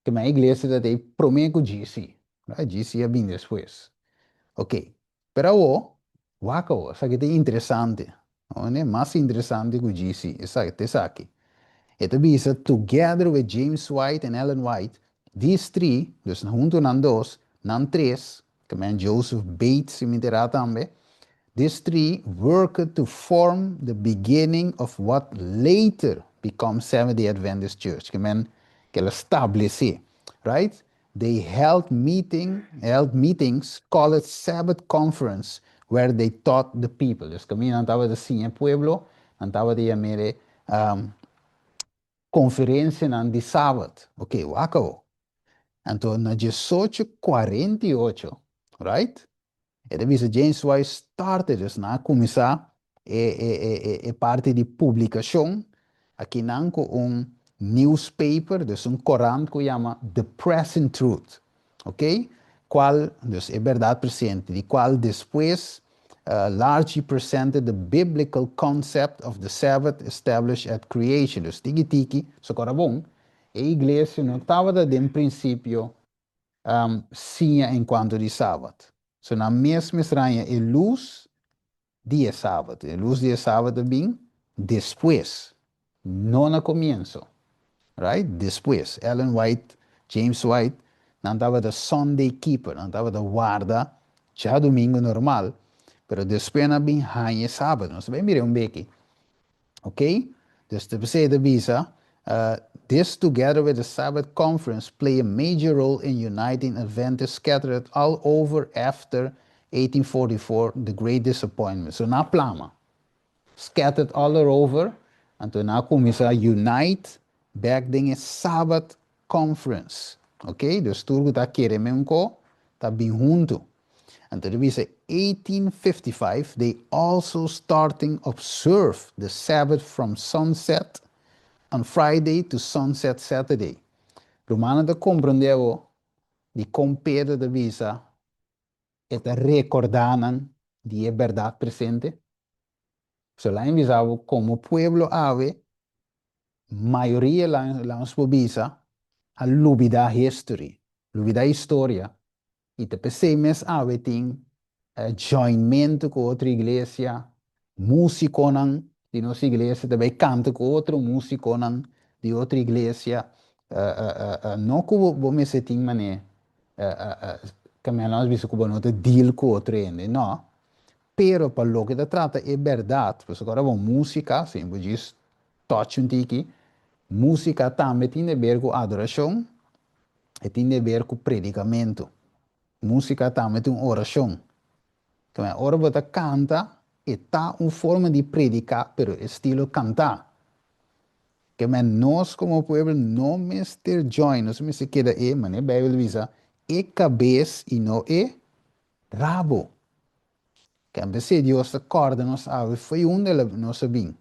ke men iglesia ta tei prome ku GC, right? GC a bin despues. Ok, pero awor, wak awor, esaki ta interesante, oye, mas interesante ku GC, esaki ta esaki. E ta bisa, together with James White and Ellen White, these three, dus huntu nan dos, nan tres, ke men Joseph Bates si mi tera tambe, these three worked to form the beginning of what later become Seventh-day Adventist Church, ke men ke el a stablesé, right? They held meeting, held meetings called Sabbath Conference where they taught the people. Dus kaminda nan tabata siña e pueblo, nan tabata yam'é konferensianan di Sabat. Ok, wak awo. Anto na 1848, right? E ta bisa James White started, dus nan a kuminsá e e e e parti di publikashon akinan ku un newspaper, dus un korant ku yama The Present Truth, ok, kual, dus e bèrdat presente, di kual despues largely presented the biblical concept of the Sabbath established at creation. Dus tiki tiki, so kora bon, e iglesia no tabata den prinsipio siña en cuanto di Sabat. So nan mes mester haña e lus di e Sabat. E lus di e Sabat a bin despues, no na comienso. Right? Despues. Ellen White, James White, nan tabata Sunday keeper, nan tabata warda djadumingu normal, pero despues nan a bin haña e Sabat. Nos ta bay mira un beki. Ok? Dus ta p'esei ta bisa, This together with the Sabbath Conference play a major role in uniting Adventists scattered all over after 1844, the Great Disappointment. So nan a plama. Scattered all over, anto nan a kuminsá unite bèk den e Sabbath Conference. Ok? Dus tur ku ta kere men ko ta bin huntu. Anto ta bisa 1855 they also starting observe the Sabbath from sunset on Friday to sunset Saturday. Rumannan ta komprendé awor dikon Pedro ta bisa e ta rekordá nan di e bèrdat presente. So laña bisa bo komo pueblo awe mayoria laña nos por bisa a lubidá history, lubidá historia I ta p'esei mes awe tin joinmentu ku otro iglesia, músikonan di nos iglesia ta bai kanta ku otro músikonan di otro iglesia. No ku bo mester tin manera kaminda nos bisa ku bo no ta deal ku otro hende, no. Pero pa loke ta trata e bèrdat, pasobra ora bo músika, si bo djis touch un tiki, músika tambe tin de ber ku adorashon, E tin di ber ku predikamentu. Músika tambe ta un orashon. Keme ora bo ta kanta, e ta un forma di prediká, pero estilo kantá. Keme nos komo pueblo no mester join, nos mester keda e, manera Beibel ta bisa, e kabes i no e rabo. Kèn Dios ta kòrda nos awe fo'i unda nos a bin.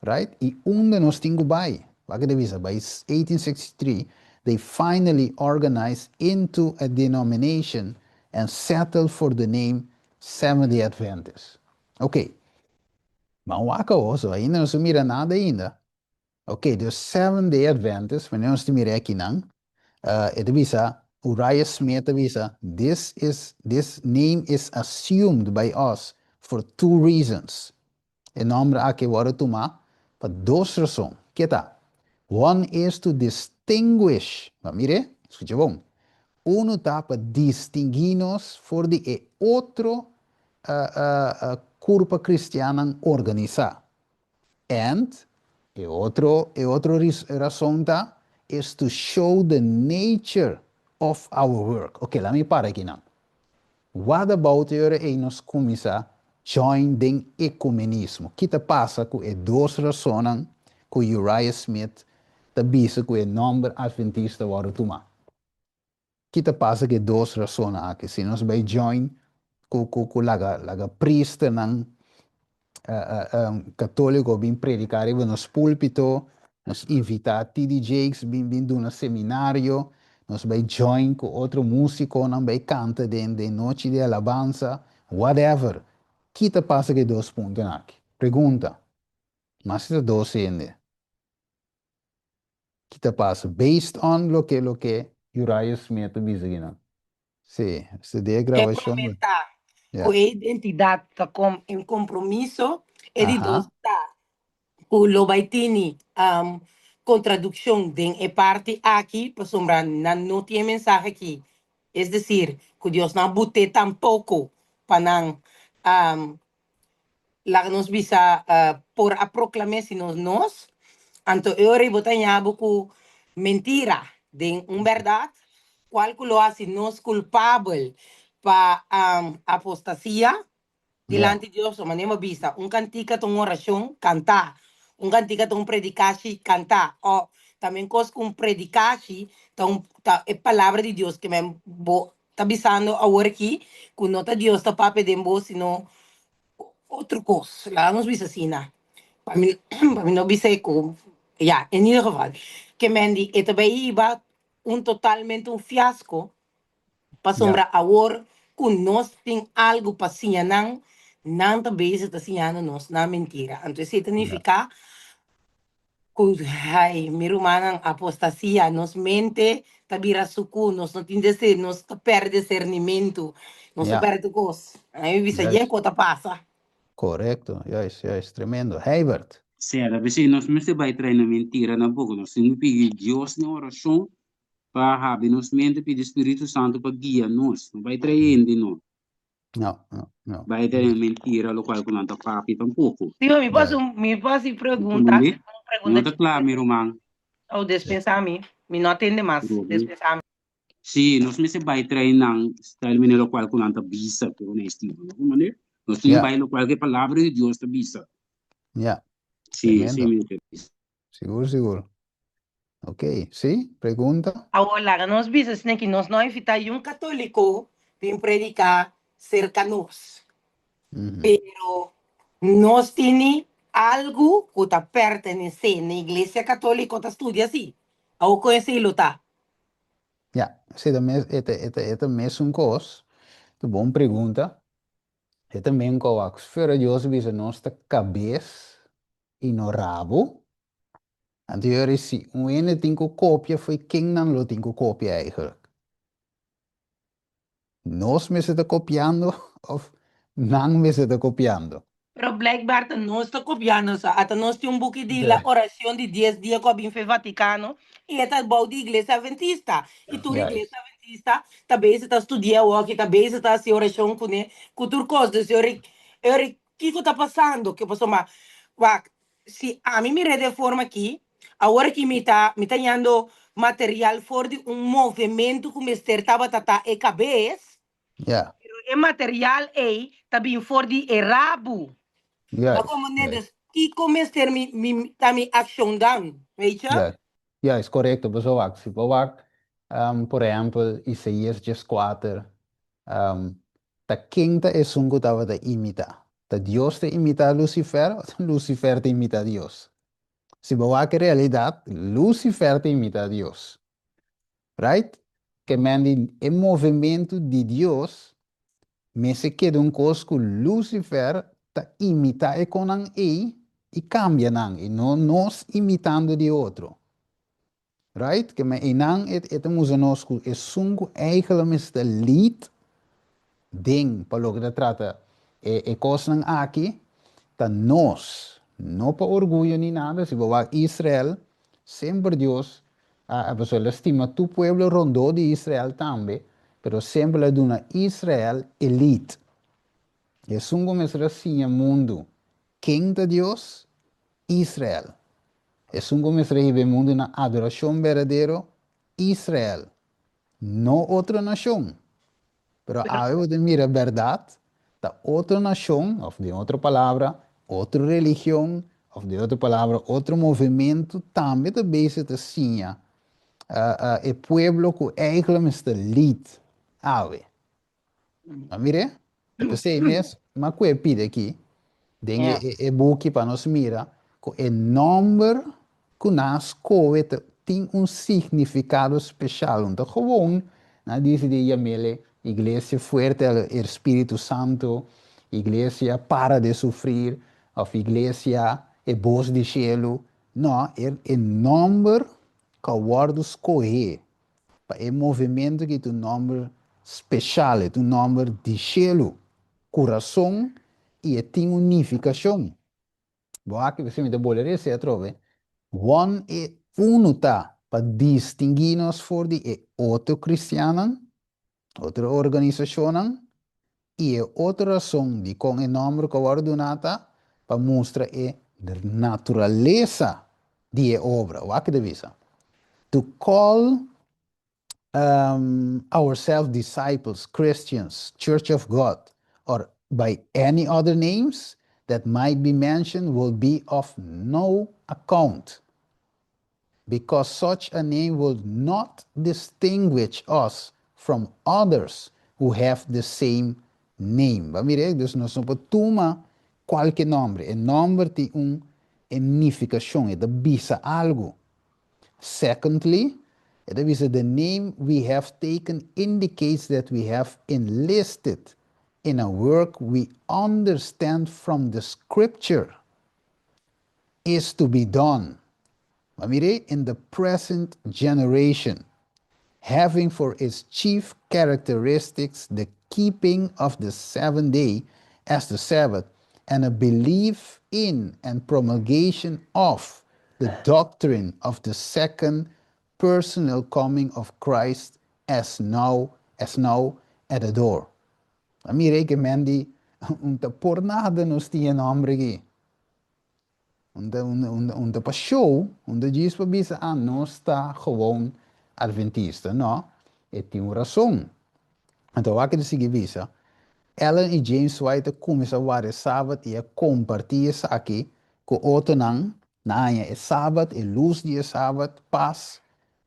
Right? I unda nos tin ku bai. Wak e ta bisa, by 1863 they finally organized into a denomination and settled for the name Seventh-day Adventist. Ok. Ban wak awor, so ainda nos no mira nada ainda. Ok, dus Seventh-day Adventist, wanneer nos ta mira akinan, e ta bisa, Uriah Smith ta bisa, this is, this name is assumed by us for two reasons. E nòmber aki a wòrdu tumá pa dos rason. Ke ta? One is to distinguish, bo a mir'é? Skucha bon. Unu ta pa distinguí nos for di e otro kurpa kristiannan organisá. And e otro e otro rason ta is to show the nature of our work. Ok, laat mi para akinan. What about e ora ei nos kuminsá join den ekumenismo? Ki ta pasa ku e dos rasonnan ku Uriah Smith ta bisa ku e nòmber Adventista wòrdu tumá? Ki ta pasa ku e dos rasonnan aki? Si nos bai join ku ku ku laga laga priesternan katóliko bin prediká riba nos púlpito, nos invitá TD Jakes bin bin duna seminario, nos bai join ku otro músikonan bai kanta den den nochi di alabansa, whatever. Ki ta pasa ku e dos puntonan aki? Pregunta. Mas si ta dos hende. Ki ta pasa? Based on loke loke Uriah Smith ta bisa kinan. Sí, studia E grabashon. promé ta ku e identidat ta kom en kompromiso, e di dos ta ku lo bai tini kontradukshon den e parti aki pasobra nan no tin e mensahe aki. Es desir, ku Dios no a but'é tampoko pa nan Laga nos bisa por a proclam'é sino nos. Anto e ora ei bo ta haña bo cu mentira den un berdad, cual cu lo haci nos culpabel pa apostasia dilanti Dios. So manera bo bisa, un cantica ta un oracion cantá, un cantica ta un predicashi cantá, o tambe cos cu un predicashi ta un ta e palabra di Dios ke men bo ta bisando awor aki ku no ta Dios ta papia den bo sino otro kos. Laga nos bisa asina. Pa mi pa mi no bisa e ku ya, en ieder geval ke men di e ta bai hiba un totalmente un fiasko pasobra awor ku nos tin algu pa siña nan, nan ta bezig ta siñando nos nan mentira. Anto esei ta nifiká Ku ai, mi rumannan, apostasia, nos mente ta bira sukú, nos no tin dese, nos ta pèrdè disernimentu, nos ta pèrdè tur kos. Ai mi bisa, yen ku ta pasa? Korekto, juist, juist, tremendo. Heibert. Sera, p'esei nos mester bai trae na mentira na boka. Nos tin ku pidi Dios den orashon pa habri nos mente, pidi Spiritu Santu pa guia nos. No bai trae hende no. No, no, no. Bai ta den mentira locual cu nan ta papia tampoco. Sí, mi por haci un, mi por haci pregunta, Comprende? un pregunta No ta cla, mi chiquito. ruman. Oh, despensa mi. Mi no atende mas. Robi. Despensa mi. Sí, nos mester bai trae nan style manera locual cu nan ta bisa cu nan estilo, no? Comprende? Nos tin Ja. bai locual cu e palabra di Dios ta bisa. Ja. Sí, sí, Tremendo. mi ta bisa. Sigur, sigur. Ok, sí, pregunta? Awor laga nos bisa esne ki nos no a invitá yun katoliko bin prediká serka nos. Pero nos tini algu ku ta pertenesé na Iglesia Katoliko ta studia si. Awor kon esei lo ta? Ya, esei ta mes, e ta, e ta, e ta mesun kos. Ta bon pregunta. E ta men ku awak fuera Dios a bisa nos ta kabes i no rabo. Anto yori si un hende tin ku kopia fo'i ken nan lo tin ku kopia eigenlijk? Nos mester ta kopiando of nan mester ta kopiando? Pero blijkbaar ta nos ta kopiando sa. Ata nos tin un buki di la oracion di dies dia ku a bin fe Vaticano i e ta bou di Iglesia Adventista. I tur Iglesia Adventista ta bezig ta studia awor ta bezig ta hasi oracion kuné ku tur kos. Dus yori yori kiko ta pasando? Ke pasobra wak Si ami mir'é den forma aki, awor aki mi ta mi ta yando material for di un movementu ku mester tabata ta e kabes, pero e material ei ta bin for di e rabu. Ta komo ne? Dus kiko mester mi mi ta mi akshon dan? Weet je? Juist, juist, korekto. Pasobra wak, si bo wak, por ehèmpel, Isaías djeskuater. Ta ken ta esun ku tabata imitá? Ta Dios ta imitá Lucifer o ta Lucifer ta imitá Dios? Si bo wak e realidat, Lucifer ta imitá Dios. Right? Ke men di e movementu di Dios mester keda un kos ku Lucifer ta imitá e konan ei i kambia nan i no nos imitando di otro. Right? Ke men einan e e ta mustra nos ku esun ku eigenlijk mester lead den pa loke ta trata e e kosnan aki ta nos. No pa orguyo ni nada, si bo wak Israel, semper Dios a pasobra el a stima tur pueblo rondó di Israel tambe, pero semper el a duna Israel e lead. Esun ku mester a siña mundu ken ta Dios? Israel. Esun ku mester a hiba e mundu na adorashon berdadero? Israel. No otro nashon. Pero awe bo ta mira bèrdat ta otro nashon, òf den otro palabra, otro religion, òf den otro palabra, otro movementu tambe ta bezig ta siña e pueblo ku eigentlik mester lead awe. A mir'é? P'esei mes m'a kue pidi aki den e e buki pa nos mira ku e nòmber ku nan a skohe ta tin un signifikado speshal. Un ta gewoon nan a disidí yam'el Iglesia Fuerte al Espíritu Santo, Iglesia Para de Sufrir òf Iglesia E Bos di Shelu. No, e nòmber ku a wòrdu skohé Pa e movementu ki ta un nòmber speshal, e ta un nòmber di shelu, ku rason i e tin un nifikashon. Bo aki p'esei mi ta bole rese atrobe, Won e unu ta pa distinguí nos for di e otro kristiannan, otro organisashonnan, I e otro rason dikon e nòmber ku a wòrdu duná ta pa mustra e naturalesa di e obra. Wak ta bisa, To call ourselves disciples, Christians, Church of God, or by any other names that might be mentioned will be of no account. Because such a name will not distinguish us from others who have the same name. Bo a mira? Dus nos no por tuma kualke nòmber. E nòmber tin un e nifikashon, e ta bisa algu. Secondly, e ta bisa the name we have taken indicates that we have enlisted in a work we understand from the scripture. is to be done. Ma mir'é in the present generation, having for its chief characteristics the keeping of the seventh day as the Sabbath and a belief in and promulgation of the doctrine of the second personal coming of Christ as now as now at the door. Ma mir'é ke men di un ta por nada nos tin e nomber aki. Un ta un ta pa show, un ta djis pa bisa ah nos ta gewoon adventista. No, e tin un rason. Anto wak e ta sigui bisa, Ellen i James White a kuminsá warda e Sabat i a kompartí esaki ku otronan na haña e Sabat, e lus di e Sabat, pas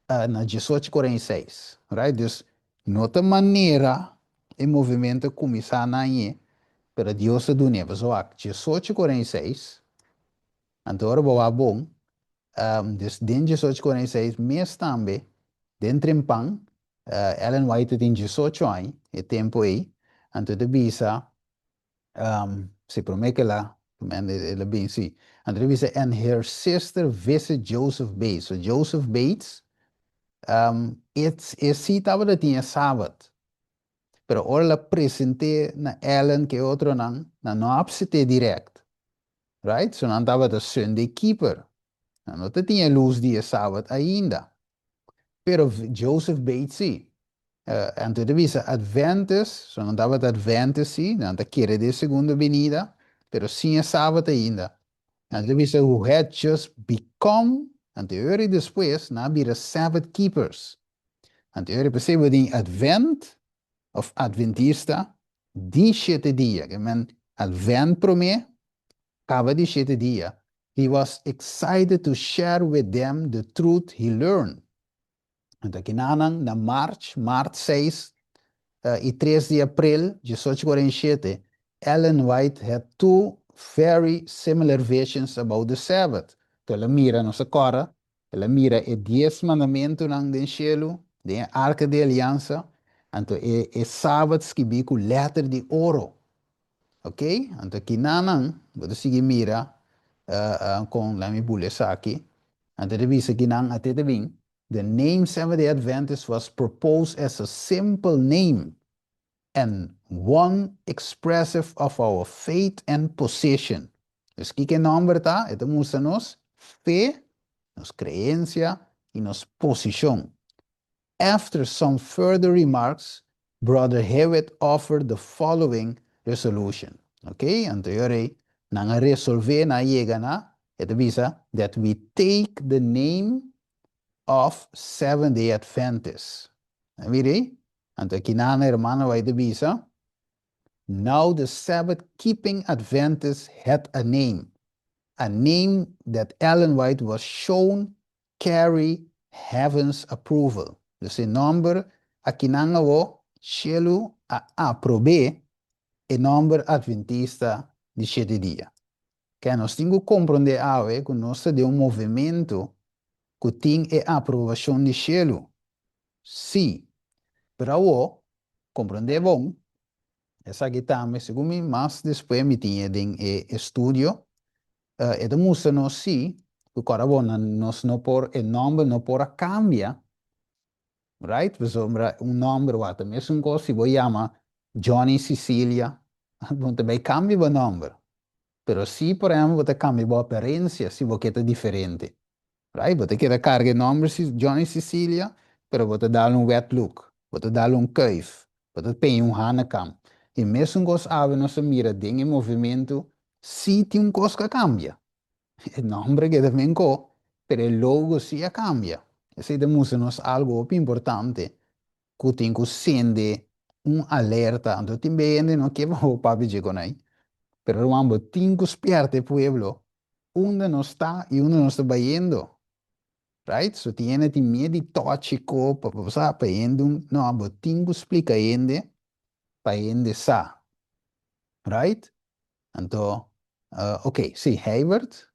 na diesocho kuarenta i seis. Right? Dus no ta manera e movimento a kuminsá na añ'é, pero Dios a dun'é. Pasobra wak, diesocho 46, anto ora bo wak bon, dus den diesocho 46 mes tambe, den trempan, Ellen White ta tin diesocho aña e tempu ei, anto e ta bisa, Si promé ke la, el a bin si. Anto el a bisa, and her sister visit Joseph Bates. So Joseph Bates, e e si tabata tin e Sabat. Pero ora el a present'é na Ellen ku e otronan, nan no a apsept'é dirèkt. Right? So nan tabata Sunday keeper. Nan no ta tin e lus di e Sabat ainda. Pero Joseph Bates si. Anto e ta bisa Adventist, so nan tabata Adventist si, nan ta kere den e segundo benida, pero sin e Sabat ainda. Anto e ta bisa who had just become, anto e ora despues nan a bira Sabbath keepers. Anto e ora p'esei bo tin Advent of Adventista di shete dia, ke men Advent prome, kaba di shete dia, he was excited to share with them the truth he learned. Anto kinanan na March, Mart seis, i 3 di april 1847, Ellen White had two very similar visions about the Sabbath. Anto el a mira, nos a kòrda, el a mira e dies mandamentunan den shelu, den e Arka di Aliansa, anto e e Sabat skibí ku lèter di oro. Ok, anto kinanan bo ta sigui mira kon laat mi bula esaki. Anto ta bisa kinan a te ta bin, The name Seventh-day Adventist was proposed as a simple name and one expressive of our faith and position. Dus kiko e nòmber ta? E ta mustra nos fe, nos kreensia i nos posishon. After some further remarks, Brother Hewitt offered the following resolution. Ok, anto e ora ei nan a resolvé, nan a yega na, e ta bisa, that we take the name of Seventh-day Adventists. Nan mira ei? Anto aki nan hermano bai ta bisa, Now the Sabbath-keeping Adventists had a name, a name that Ellen White was shown carry heaven's approval. Dus e nòmber akinan awó shelu a aprob'é e nòmber Adventista di shete dia. Ke nos tin ku komprondé awe ku nos ta den un movementu ku tin e aprobashon di shelu. Sí. Pero awó, komprondé bon, esaki tambe segun mi mas despues mi tin e den e estudio, e ta mustra nos sí ku kòrda bon nan nos no por e nòmber no por a kambia, right? Pasobra un nòmber wak ta mesun kos si bo yama Johnny Cecilia, bo ta bai kambia bo nòmber. Pero si por ehèmpel bo ta kambia bo aparensia si bo ke ta diferente. Right, bo ta keda karga e nòmber Johnny Cecilia, pero bo ta dal un wet look, bo ta dal un kuif, bo ta peña un hanekam. E mesun kos awe nos a mira den e movementu, sí tin un kos ku a kambia. E nòmber a keda menko, pero e logo sí a kambia. Esei ta mustra nos algu hopi importante ku tin ku sende un alerta. Anto tin be hende no ke pa bo papia dje kon ei, pero ruman bo tin ku spièrta e pueblo unda nos ta y unda nos ta bayendo. Right? So tin hende tin miedo di tochi ko pa bo sa pa hende un no bo tin ku splika hende pa hende sa. Right? Anto ok si Heibert.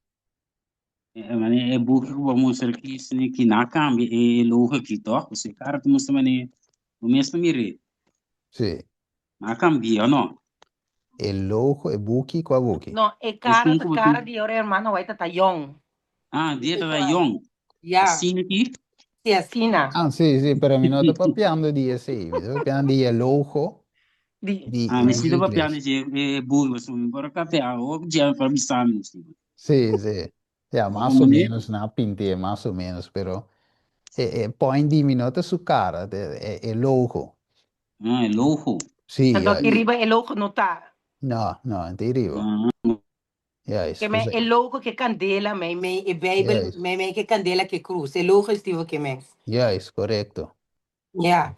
Mane e buki ku bo mustra aki sini ki na kambia e logo aki toch? Pasobra e kara ta mustra mane bo mes ta mir'é. Si. Na kambia o no? E logo, e buki, kua buki? No, e kara Esun ta ku bo kara tin. di ora hermano White ta yong. Ah, di e ta ta yong. Ya. Asina ki? Si, asina. Ah, si, si, pero mi no ta papiando di esei. Mi ta papiando di e logo Di. di Ah, mi di si ta papiando iglesia. di e buki, pasobra mi por a kapia awor dje pa bisa mi. Si, si. Ya, mas o menos nan a pint'é, mas o menos, pero e e point di mi no ta su kara, ta e e logo. Ah, e logo. Sí, Anto juist. aki riba e logo no ta. No, no, e ta riba. Ah. Juist, Ke men pues e logo ke kandela mei mei e Bijbel Juist. mei mei ke kandela ke krus. E logo estivo ke men. Juist, korekto. Ja.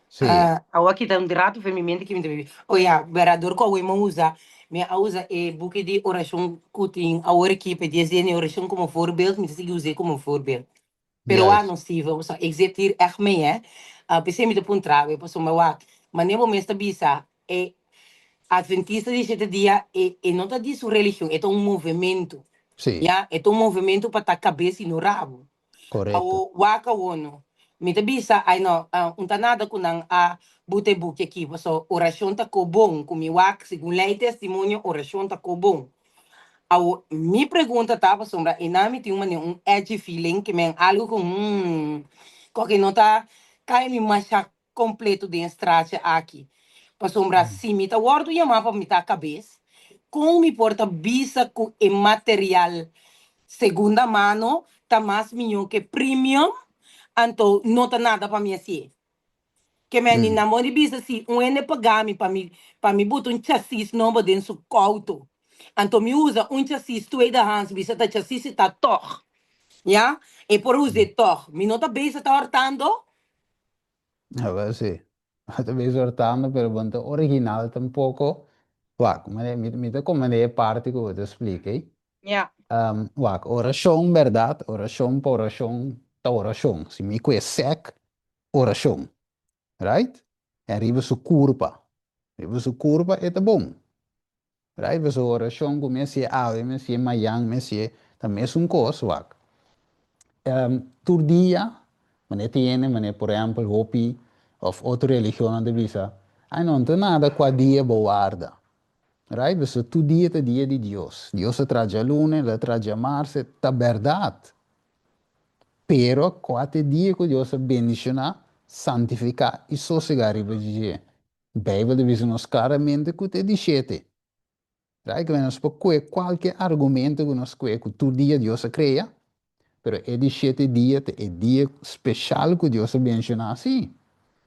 Sí. Uh, awa ki ta un rato fe mi mente ki mi ta bibi. Oh ja, berador ku awe mi usa, mi a usa e buki di orashon ku tin awor aki pa dies dia di orashon komo voorbeeld, mi ta sigui us'é komo voorbeeld. Pero wak Juist. no Steven, o sea, ik zit hier echt mee hè. P'esei mi ta puntra awe, pasobra wak, manera bo mes ta bisa, e Adventista di shete dia e e no ta di su religion, e ta un movementu. Sí. Ya, e ta un movementu pa ta kabes i no rabo. Korekto. Awo wak awo no. Mi ta bisa, ai no, un ta nada ku nan a buta e buki aki, pasobra orashon ta ko bon, ku mi wak, segun lei testimonio, orashon ta ko bon. Awo, mi pregunta ta pasobra einan mi tin un manera un edgy feeling ke men algo ku hmm, koke no ta kai mi masha kompleto den e straatje aki. Pasobra si mi ta wòrdu yamá pa mi ta kabes, kon mi por ta bisa ku e material segunda mano ta mas mihó ke premium, anto no ta nada pa mi hasié. Ke men di nan bo di bisa si un hende paga mi pa mi pa mi buta un chasis nobo den su kouto, anto mi usa un chasis tweedehands bisa ta chasis i ta tòg, ya, e por us'é tòg, mi no ta bezig ta hòrtando? Awel si, bo ta bezig hòrtando pero bo no ta original tampoko. Wak, mi mi ta komprendé e parti ku bo ta splika ei. Ya. Wak, orashon bèrdat, orashon pa orashon ta orashon. Si mi kue sèk, orashon. Right? En riba su kurpa. Riba su kurpa e ta bon. Right? Pasobra orashon ku mi hasié awe, mi hasié mayan, mi hasié, ta mesun kos, wak. Tur dia, manera tin hende, manera por ehèmpel hopi òf otro religionnan ta bisa, ai no, no ta nada kua dia bo warda. Right? Pasobra tur dia ta dia di Dios. Dios a traha djaluna, el a traha djamars, ta bèrdat. Pero kua ta e dia ku Dios a bendishoná, santifiká i sosegá riba dje? Beibel ta bisa nos klaramente ku ta e di shete. Right? Ku nos por kue kualke argumento ku nos kue ku tur dia Dios a krea, pero e di shete dia ta e dia speshal ku Dios a benshoná sí,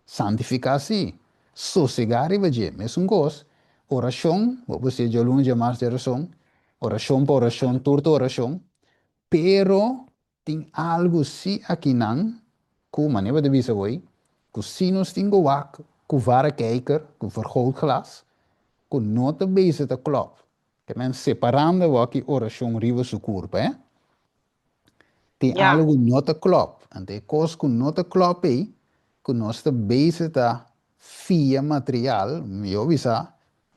santifiká sí, sosegá riba dje. Mesun kos, orashon, bo por siña djaluna, djamars, djarason, orashon pa orashon, tur ta orashon, pero Tin algu si akinan ku, manera bo ta bisa hoy, ku si nos tin ku wak ku varekijker, ku vergrootglas, ku no ta bezig ta klòp. Ke men separando awor ki orashon riba su kurpa, eh. Tin algu ku no ta klòp. Anto e kos ku no ta klòp ei, ku nos ta bezig ta fia material, mihó bisa,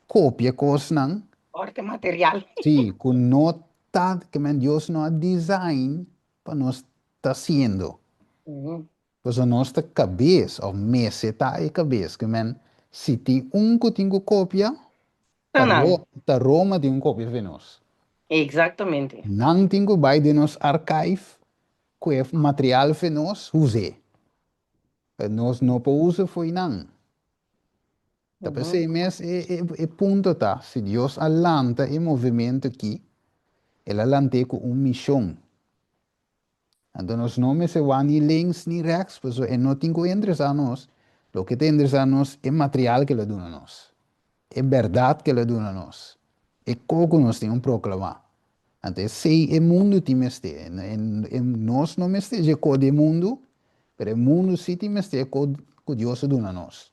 kopia kosnan. Horte material. Si, ku no Ta ke men Dios no a design pa nos ta haciendo. Pasobra nos ta cabes of mester ta e cabes. Ke men si tin un cu tin cu copia, Ta nan. Ta Roma tin un copia fe nos. Exactamente. Nan tin cu bay den nos archive cu e material fe nos use. Nos no por usa fo'i nan. Ta p'esei mes e punto ta, si Dios a lanta e movimento aki, El a lant'é ku un mishon. Anto nos no mester wak ni links ni rèks, pasobra e no tin ku interesá nos. Loke ta interesá nos e material ku El a duna nos, e bèrdat ku El a duna nos, e kos ku nos tin un proklamá. Anto esei e mundu tin mester. Nos no mester dje kos di e mundu, pero e mundu sí tin mester e kos ku Dios a duna nos.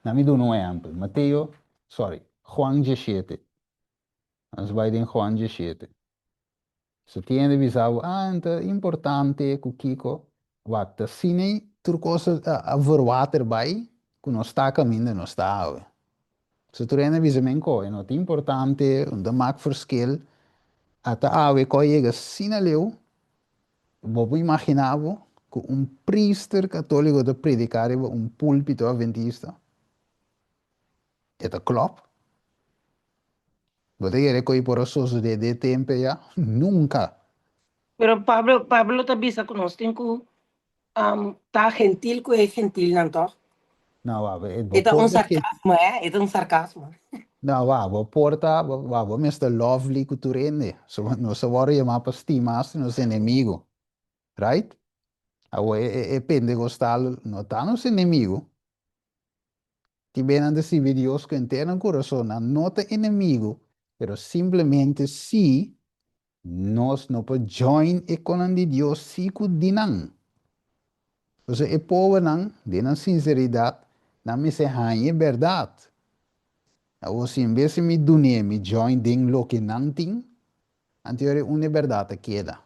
Na mi duna un ehèmpel. Mateo, sorry, Juan diesshete. Nos bai den Juan diesshete. Si tin hende bisa bo, ah, no ta importante ku kiko. Wak, ta asina ei tur kos a verwater bai ku nos ta kaminda nos ta awe. Si tur hende bisa men ko, e no ta importante, no ta mak ferskil. Ata awe ku a yega asina leu Bo por imaginá bo ku un priester katóliko ta prediká riba un púlpito adventista? E ta klòp. Bo ta kere ku ei por a sosodé den e tempu ei? Nunka! Pero Pablo, Pablo ta bisa ku nos tin ku ta gentil ku e gentilnan, tòg? No, wak, bo E ta por un ta gen. sarkasmo, eh? E ta un sarkasmo. No, wak, bo por ta, wak, bo mester lovely ku tur hende. So, nos a wòrdu yamá pa stima hasta nos enemigu. Right? Awor, e, e, e pentecostal no ta nos enemigu. Tin be nan ta sirbi Dios ku henter nan kurason. Nan no ta enemigu, pero simplemente si nos no por join e konan di Dios si ku di nan. Pasobra e pobernan, den nan sinseridat, nan mester haña e bèrdat. Awor, si en bes di mi dun'é, mi join den loke nan tin, anto yora unda e bèrdat ta keda?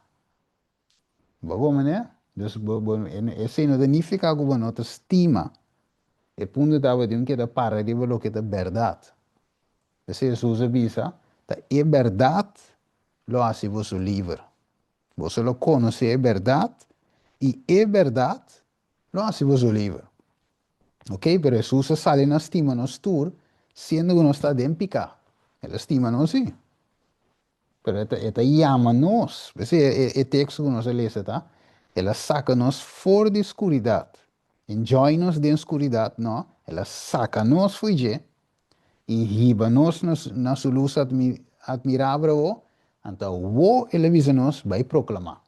Bo bo manera? Dus bo bo esei no ta nifiká ku bo no ta stima. E punto ta bo tin ku keda para riba loke ta bèrdat. P'esei Hesus a bisa, Ta e bèrdat lo hasi boso liber. Boso lo konosé e bèrdat i e bèrdat lo hasi boso liber. Oke, pero Hesus a sali na stima nos tur siendo ku nos ta den piká. El a stima nos sí. Pero e ta, e ta yama nos. P'esei e, e teksto ku nos a lesa ta, El a saka nos for di skuridat. Enjoy nos den skuridat, no. El a saka nos fo'i dje i hiba nos na, na su lus admi, admirabel awo. Anto awo el a bisa nos bai proklamá.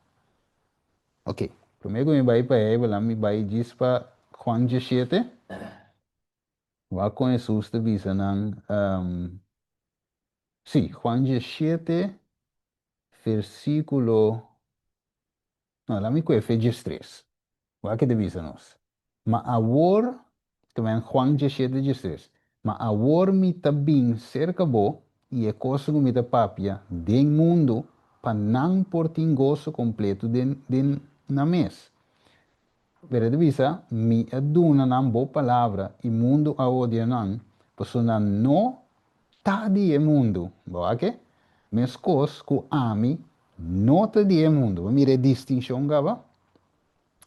Ok, promé ku mi bai pa ei, bala mi bai djis pa Juan 17. Wak kon Hesus ta bisa nan, um, Sí, Juan 17, versíkulo, no, laat mi kue fe 13. Wak ke ta bisa nos. Ma awor, ta ben Juan 17, 13, Ma awor mi ta bin serka bo, i e kosnan ku mi ta papia den mundu, pa nan por tin goso kompleto den, den nan mes. Pero e ta bisa, Mi a duna nan bo palabra i mundu a odia nan, pasobra nan no ta di e mundu. Bo wak e? Meskos ku ami no ta di e mundu. Bo mira e distinshon kaba?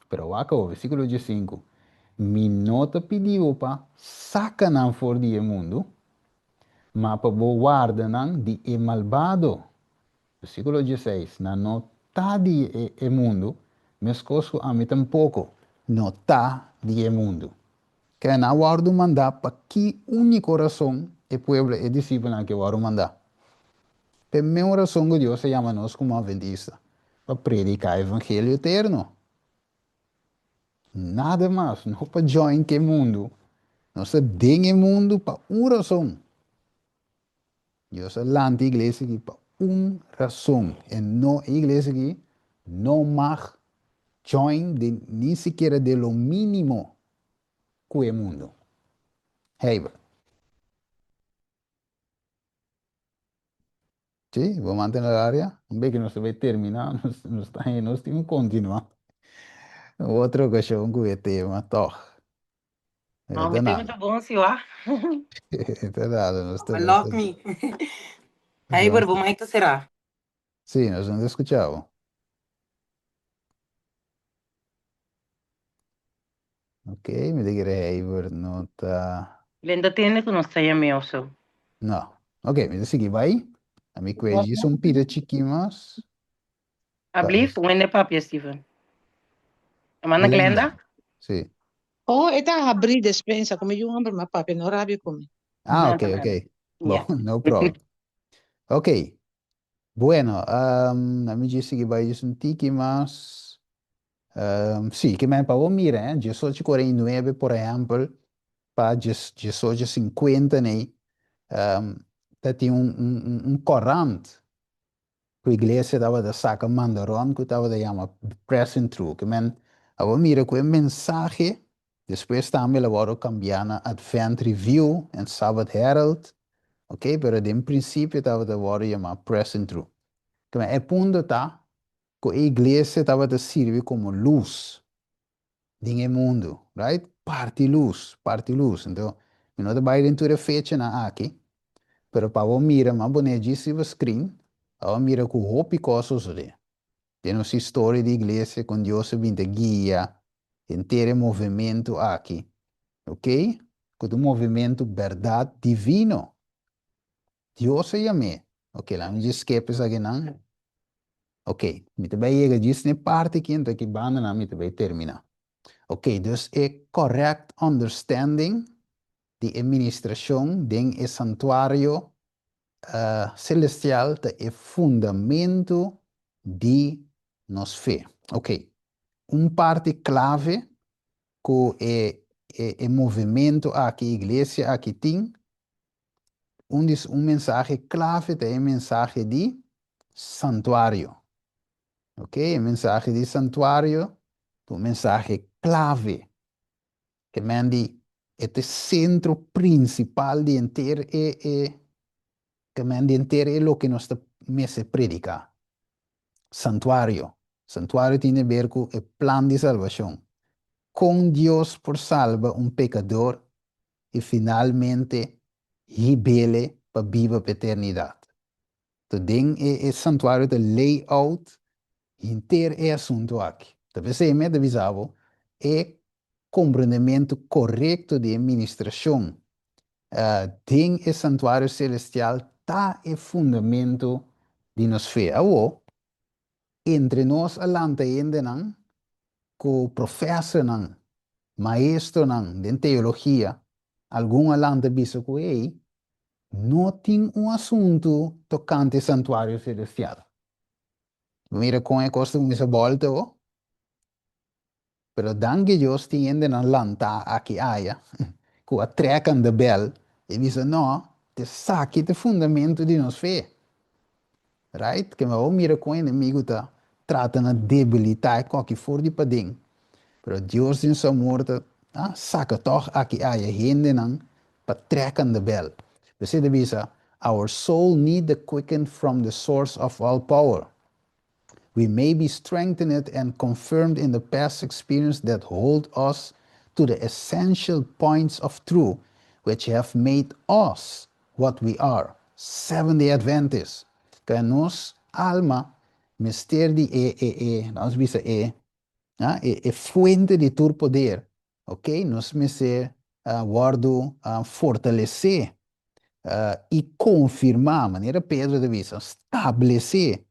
Pero wak awor, versíkulo diesinku, Mi no ta pidi bo pa saka nan for di e mundu, ma pa bo warda nan di e malbado. Versíkulo dieseis, Nan no ta di e mundu, meskos ku ami tampoko no ta di e mundu. Ke nan a wòrdu mandá pa ki úniko rason e pueblo, e disipelnan aki a wòrdu mandá? P'e meun rason ku Dios a yama nos komo atventista, pa prediká evangelio eterno. Nada mas, no pa join ku e mundu. Nos ta den e mundu pa un rason. Dios a lanta e iglesia aki pa un rason. E no, e iglesia aki no mag join den ni sikiera den lo mínimo ku e mundu. Heibert. Sí, bo mantene el área? Un bes ku nos ta bai terminá, nos, nos ta, nos tin ku continuá otro okashon ku e tema tòg. No, mi tema ta bon si wa. Ta dado, nos ta, I nos love ta, me. Heibert, bo mic ta será. Sí, nos no ta skuchá bo. Ok, mi ta kere Heibert no ta. Lenta tende ku nos ta yam'é of so. No. Ok, mi ta sigui bai. A mi kue djis un pida chiki mas. Ablief, wende papia, Steven. E manda Glenda? Sí. Oh, e ta habrí despensa ku mi yu homber ma papia no rabia ku mi. Ah, ok, ok. Bon, no problem. Ok. Bueno, um, a mi djis sigui bai djis un tiki mas. Um, sí, ke men pa bo mira, eh, 18:49, por ehempel, pa 18:50 nei, um, ta tin un, un, un, un korant ku iglesia tabata saka manda rònt ku tabata yama Pressing Through. Ke men a bo mira ku e mensahe despues tambe el a wòrdu kambiá na Advent Review en Sabbath Herald, ok, pero den prinsipio tabata wòrdu yamá Pressing Through. Ke men e punto ta ku e iglesia tabata sirbi komo lus den e mundu, right? Parti lus, parti lus. Anto, mi no ta bai den tur e fechanan aki, pero pa bo mira, mi a pone djis riba screen, pa bo mira ku hopi kos sosodé. Den nos historia di iglesia, kon Dios a bin ta guia henter e movementu aki, ok? Ku ta un movementu bèrdat divino. Dios a yam'é. Ok, laga mi djis skep esakinan. Ok, mi ta bai yega djis n'e parti aki, anto aki bandanan mi ta bai terminá. Ok, dus e correct understanding di e ministracion den e santuario celestial ta e fundamento di nos fe. Ok, un parti clave cu e e movimento aki, e iglesia aki tin, Un di un mensahe clave ta e mensahe di santuario. Ok, e mensahe di santuario ta un mensahe clave. Ke men di e ta e centro principal di henter e e ke men di henter e loke nos ta mester predica. Santuario. Santuario tin de ber ku e plan di salbacion. Con Dios por salba un pecador i finalmente hib'ele pa biba pa eternidat. To den e e santuario ta lay out henter e asuntu aki. Ta p'esei mi a ta bisa bo e komprendementu korekto di e ministrashon den e santuario selestial ta e fundamentu di nos fe. Awor, entre nos a lanta hendenan ku profesornan, maestronan den teologia, algun a lanta bisa ku ei no tin un asuntu tokante santuario selestial. Bo mira kon e kos ta kuminsá bòlta bo? Pero danki Dios tin hendenan lantá aki aya ku a trek aan de bel i bisa no, t'esaki ta e fundamentu di nos fe. Right? Ke bo mira kon enemigu ta trata na debilitá e koki for di paden. Pero Dios den su amor ta saka tòg aki aya hendenan pa trek aan de bel. P'esei ta bisa, Our soul need the quicken from the source of all power. We may be strengthened and confirmed in the past experience that hold us to the essential points of truth which have made us what we are, Seventh-day Adventists. Ku nos alma mester di e e e, nos bisa e, ah, e, e fuente di tur poder, ok? Nos mester wòrdu fortalesé i konfirmá, manera Pedro ta bisa, stablesé,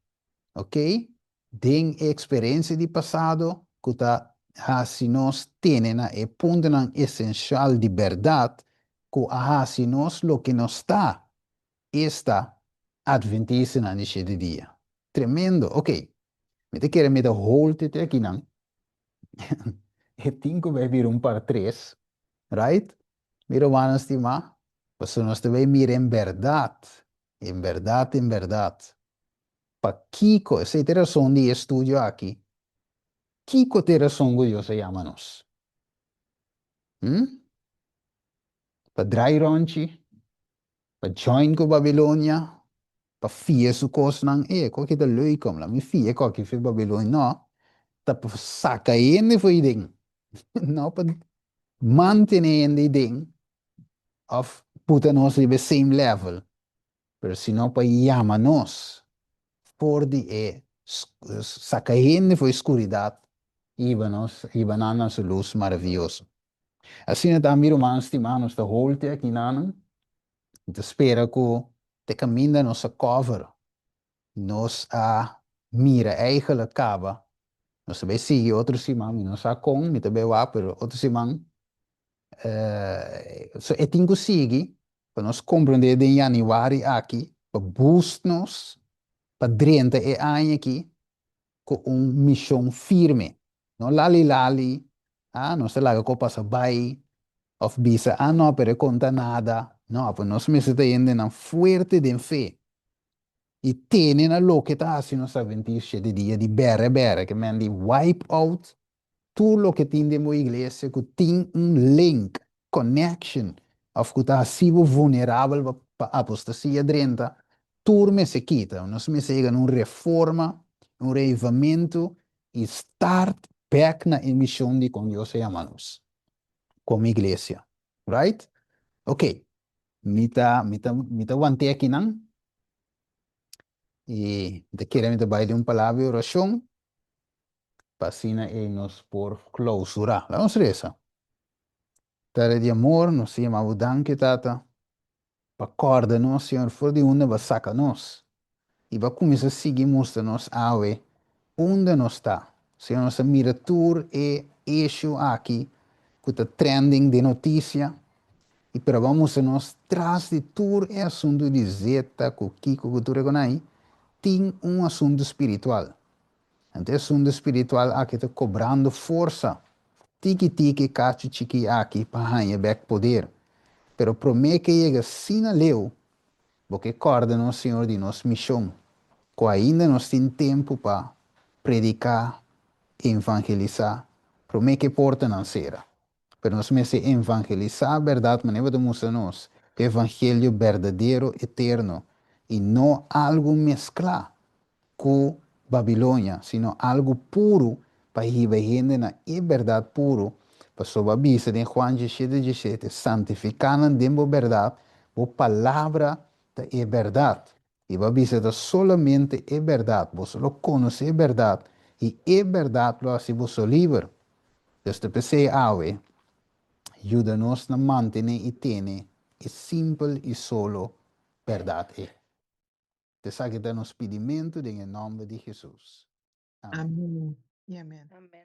ok? Den e eksperensia di pasado ku ta hasi nos tene na e puntonan esenshal di bèrdat ku a hasi nos loke nos ta, esta, Atventistanan di shete dia. Tremendo! Ok, mi ta kere mi ta hold te akinan. E tin ku bai bira un par tres, right? Mi rumannan stimá, pasobra nos ta bai mira en bèrdat, en bèrdat, en bèrdat, Pakiko, esei ta e rason di e estudio aki, kiko ta e rason ku Dios a yama nos? Hm? Pa drai ròntji? Pa join ku Babilonia? Pa fia su kosnan? E, koki ta leuk om, laat mi fia koki fi Babilonia. No, ta pa saka hende for den, no pa mantene hende den òf puta nos riba e same level. Pero sino pa yama nos for di e saka hende for e skuridat i hiba nos hiba nan na su lus maravioso. Asina ta mi ruman stimá nos ta holte aki nanan. Mi ta spera ku te kaminda nos a cover nos a mira eigenlijk kaba. Nos ta bai sigui otro siman, mi no sa kon mi ta bai wak pero otro siman So e tin ku sigui pa nos komprondé den yanüari aki pa boost nos pa drenta e aña aki ku un mishon firme. No lali lali, ah nos ta laga ku pasa bai òf bisa ah no pero e konta nada. No, pa nos mester ta hendenan fuerte den fe i tene na loke ta hasi nos Adventista shete dia di bèrè bèrè, ke men di wipe out Tur loke tin den bo iglesia ku tin un link, connection, òf ku ta hasi bo vulnerabel pa apostasia drenta, tur mester kita. Nos mester yega na un reforma, un reavivamentu i start bèk na e mishon di kon Dios a yama nos komo iglesia. Right? Ok, mi ta mi ta mi ta want'é akinan i mi ta kere mi ta bai den un palabra di orashon. Pa asina ei nos por klausurá. Laga nos resa. Tata di amor, nos ta yama bo danki, Tata, pa kòrda nos, Señor, for di unda bo a saka nos i bo a kuminsá sigui mustra nos awe unda nos ta. Señor, nos a mira tur e issue aki ku ta trending den notisia i pero bo a mustra nos tras di tur e asuntu di zeta ku kiko ku tur e konai tin un asuntu spiritual. Anto e asuntu spiritual aki ta kobrando forsa tiki tiki kachi chikí aki pa haña bèk poder. Pero promé ke yega asina leu, bo ke kòrda nos Señor di nos mishon, ku ainda nos tin tempu pa prediká, evangelisá, promé ke portanan sera. Pero nos mester evangelisá bèrdat manera bo ta mustra nos, e evangelio berdadero eterno, i no algu mesklá ku Babilonia, sino algu puru pa hiba hende na e bèrdat puru, pasobra a bisa den Juan diesshete diesshete, Santifiká nan den bo bèrdat, bo palabra ta e bèrdat. I bo a bisa ta solamente e bèrdat, boso lo konosé e bèrdat, i e bèrdat lo hasi boso liber. Dios ta p'esei awe, yuda nos na mantené i tene e simpel i solo bèrdat ei. Esaki ta nos pidimentu den e nòmber di Hesus. Amèn. Amèn i amèn. Amèn.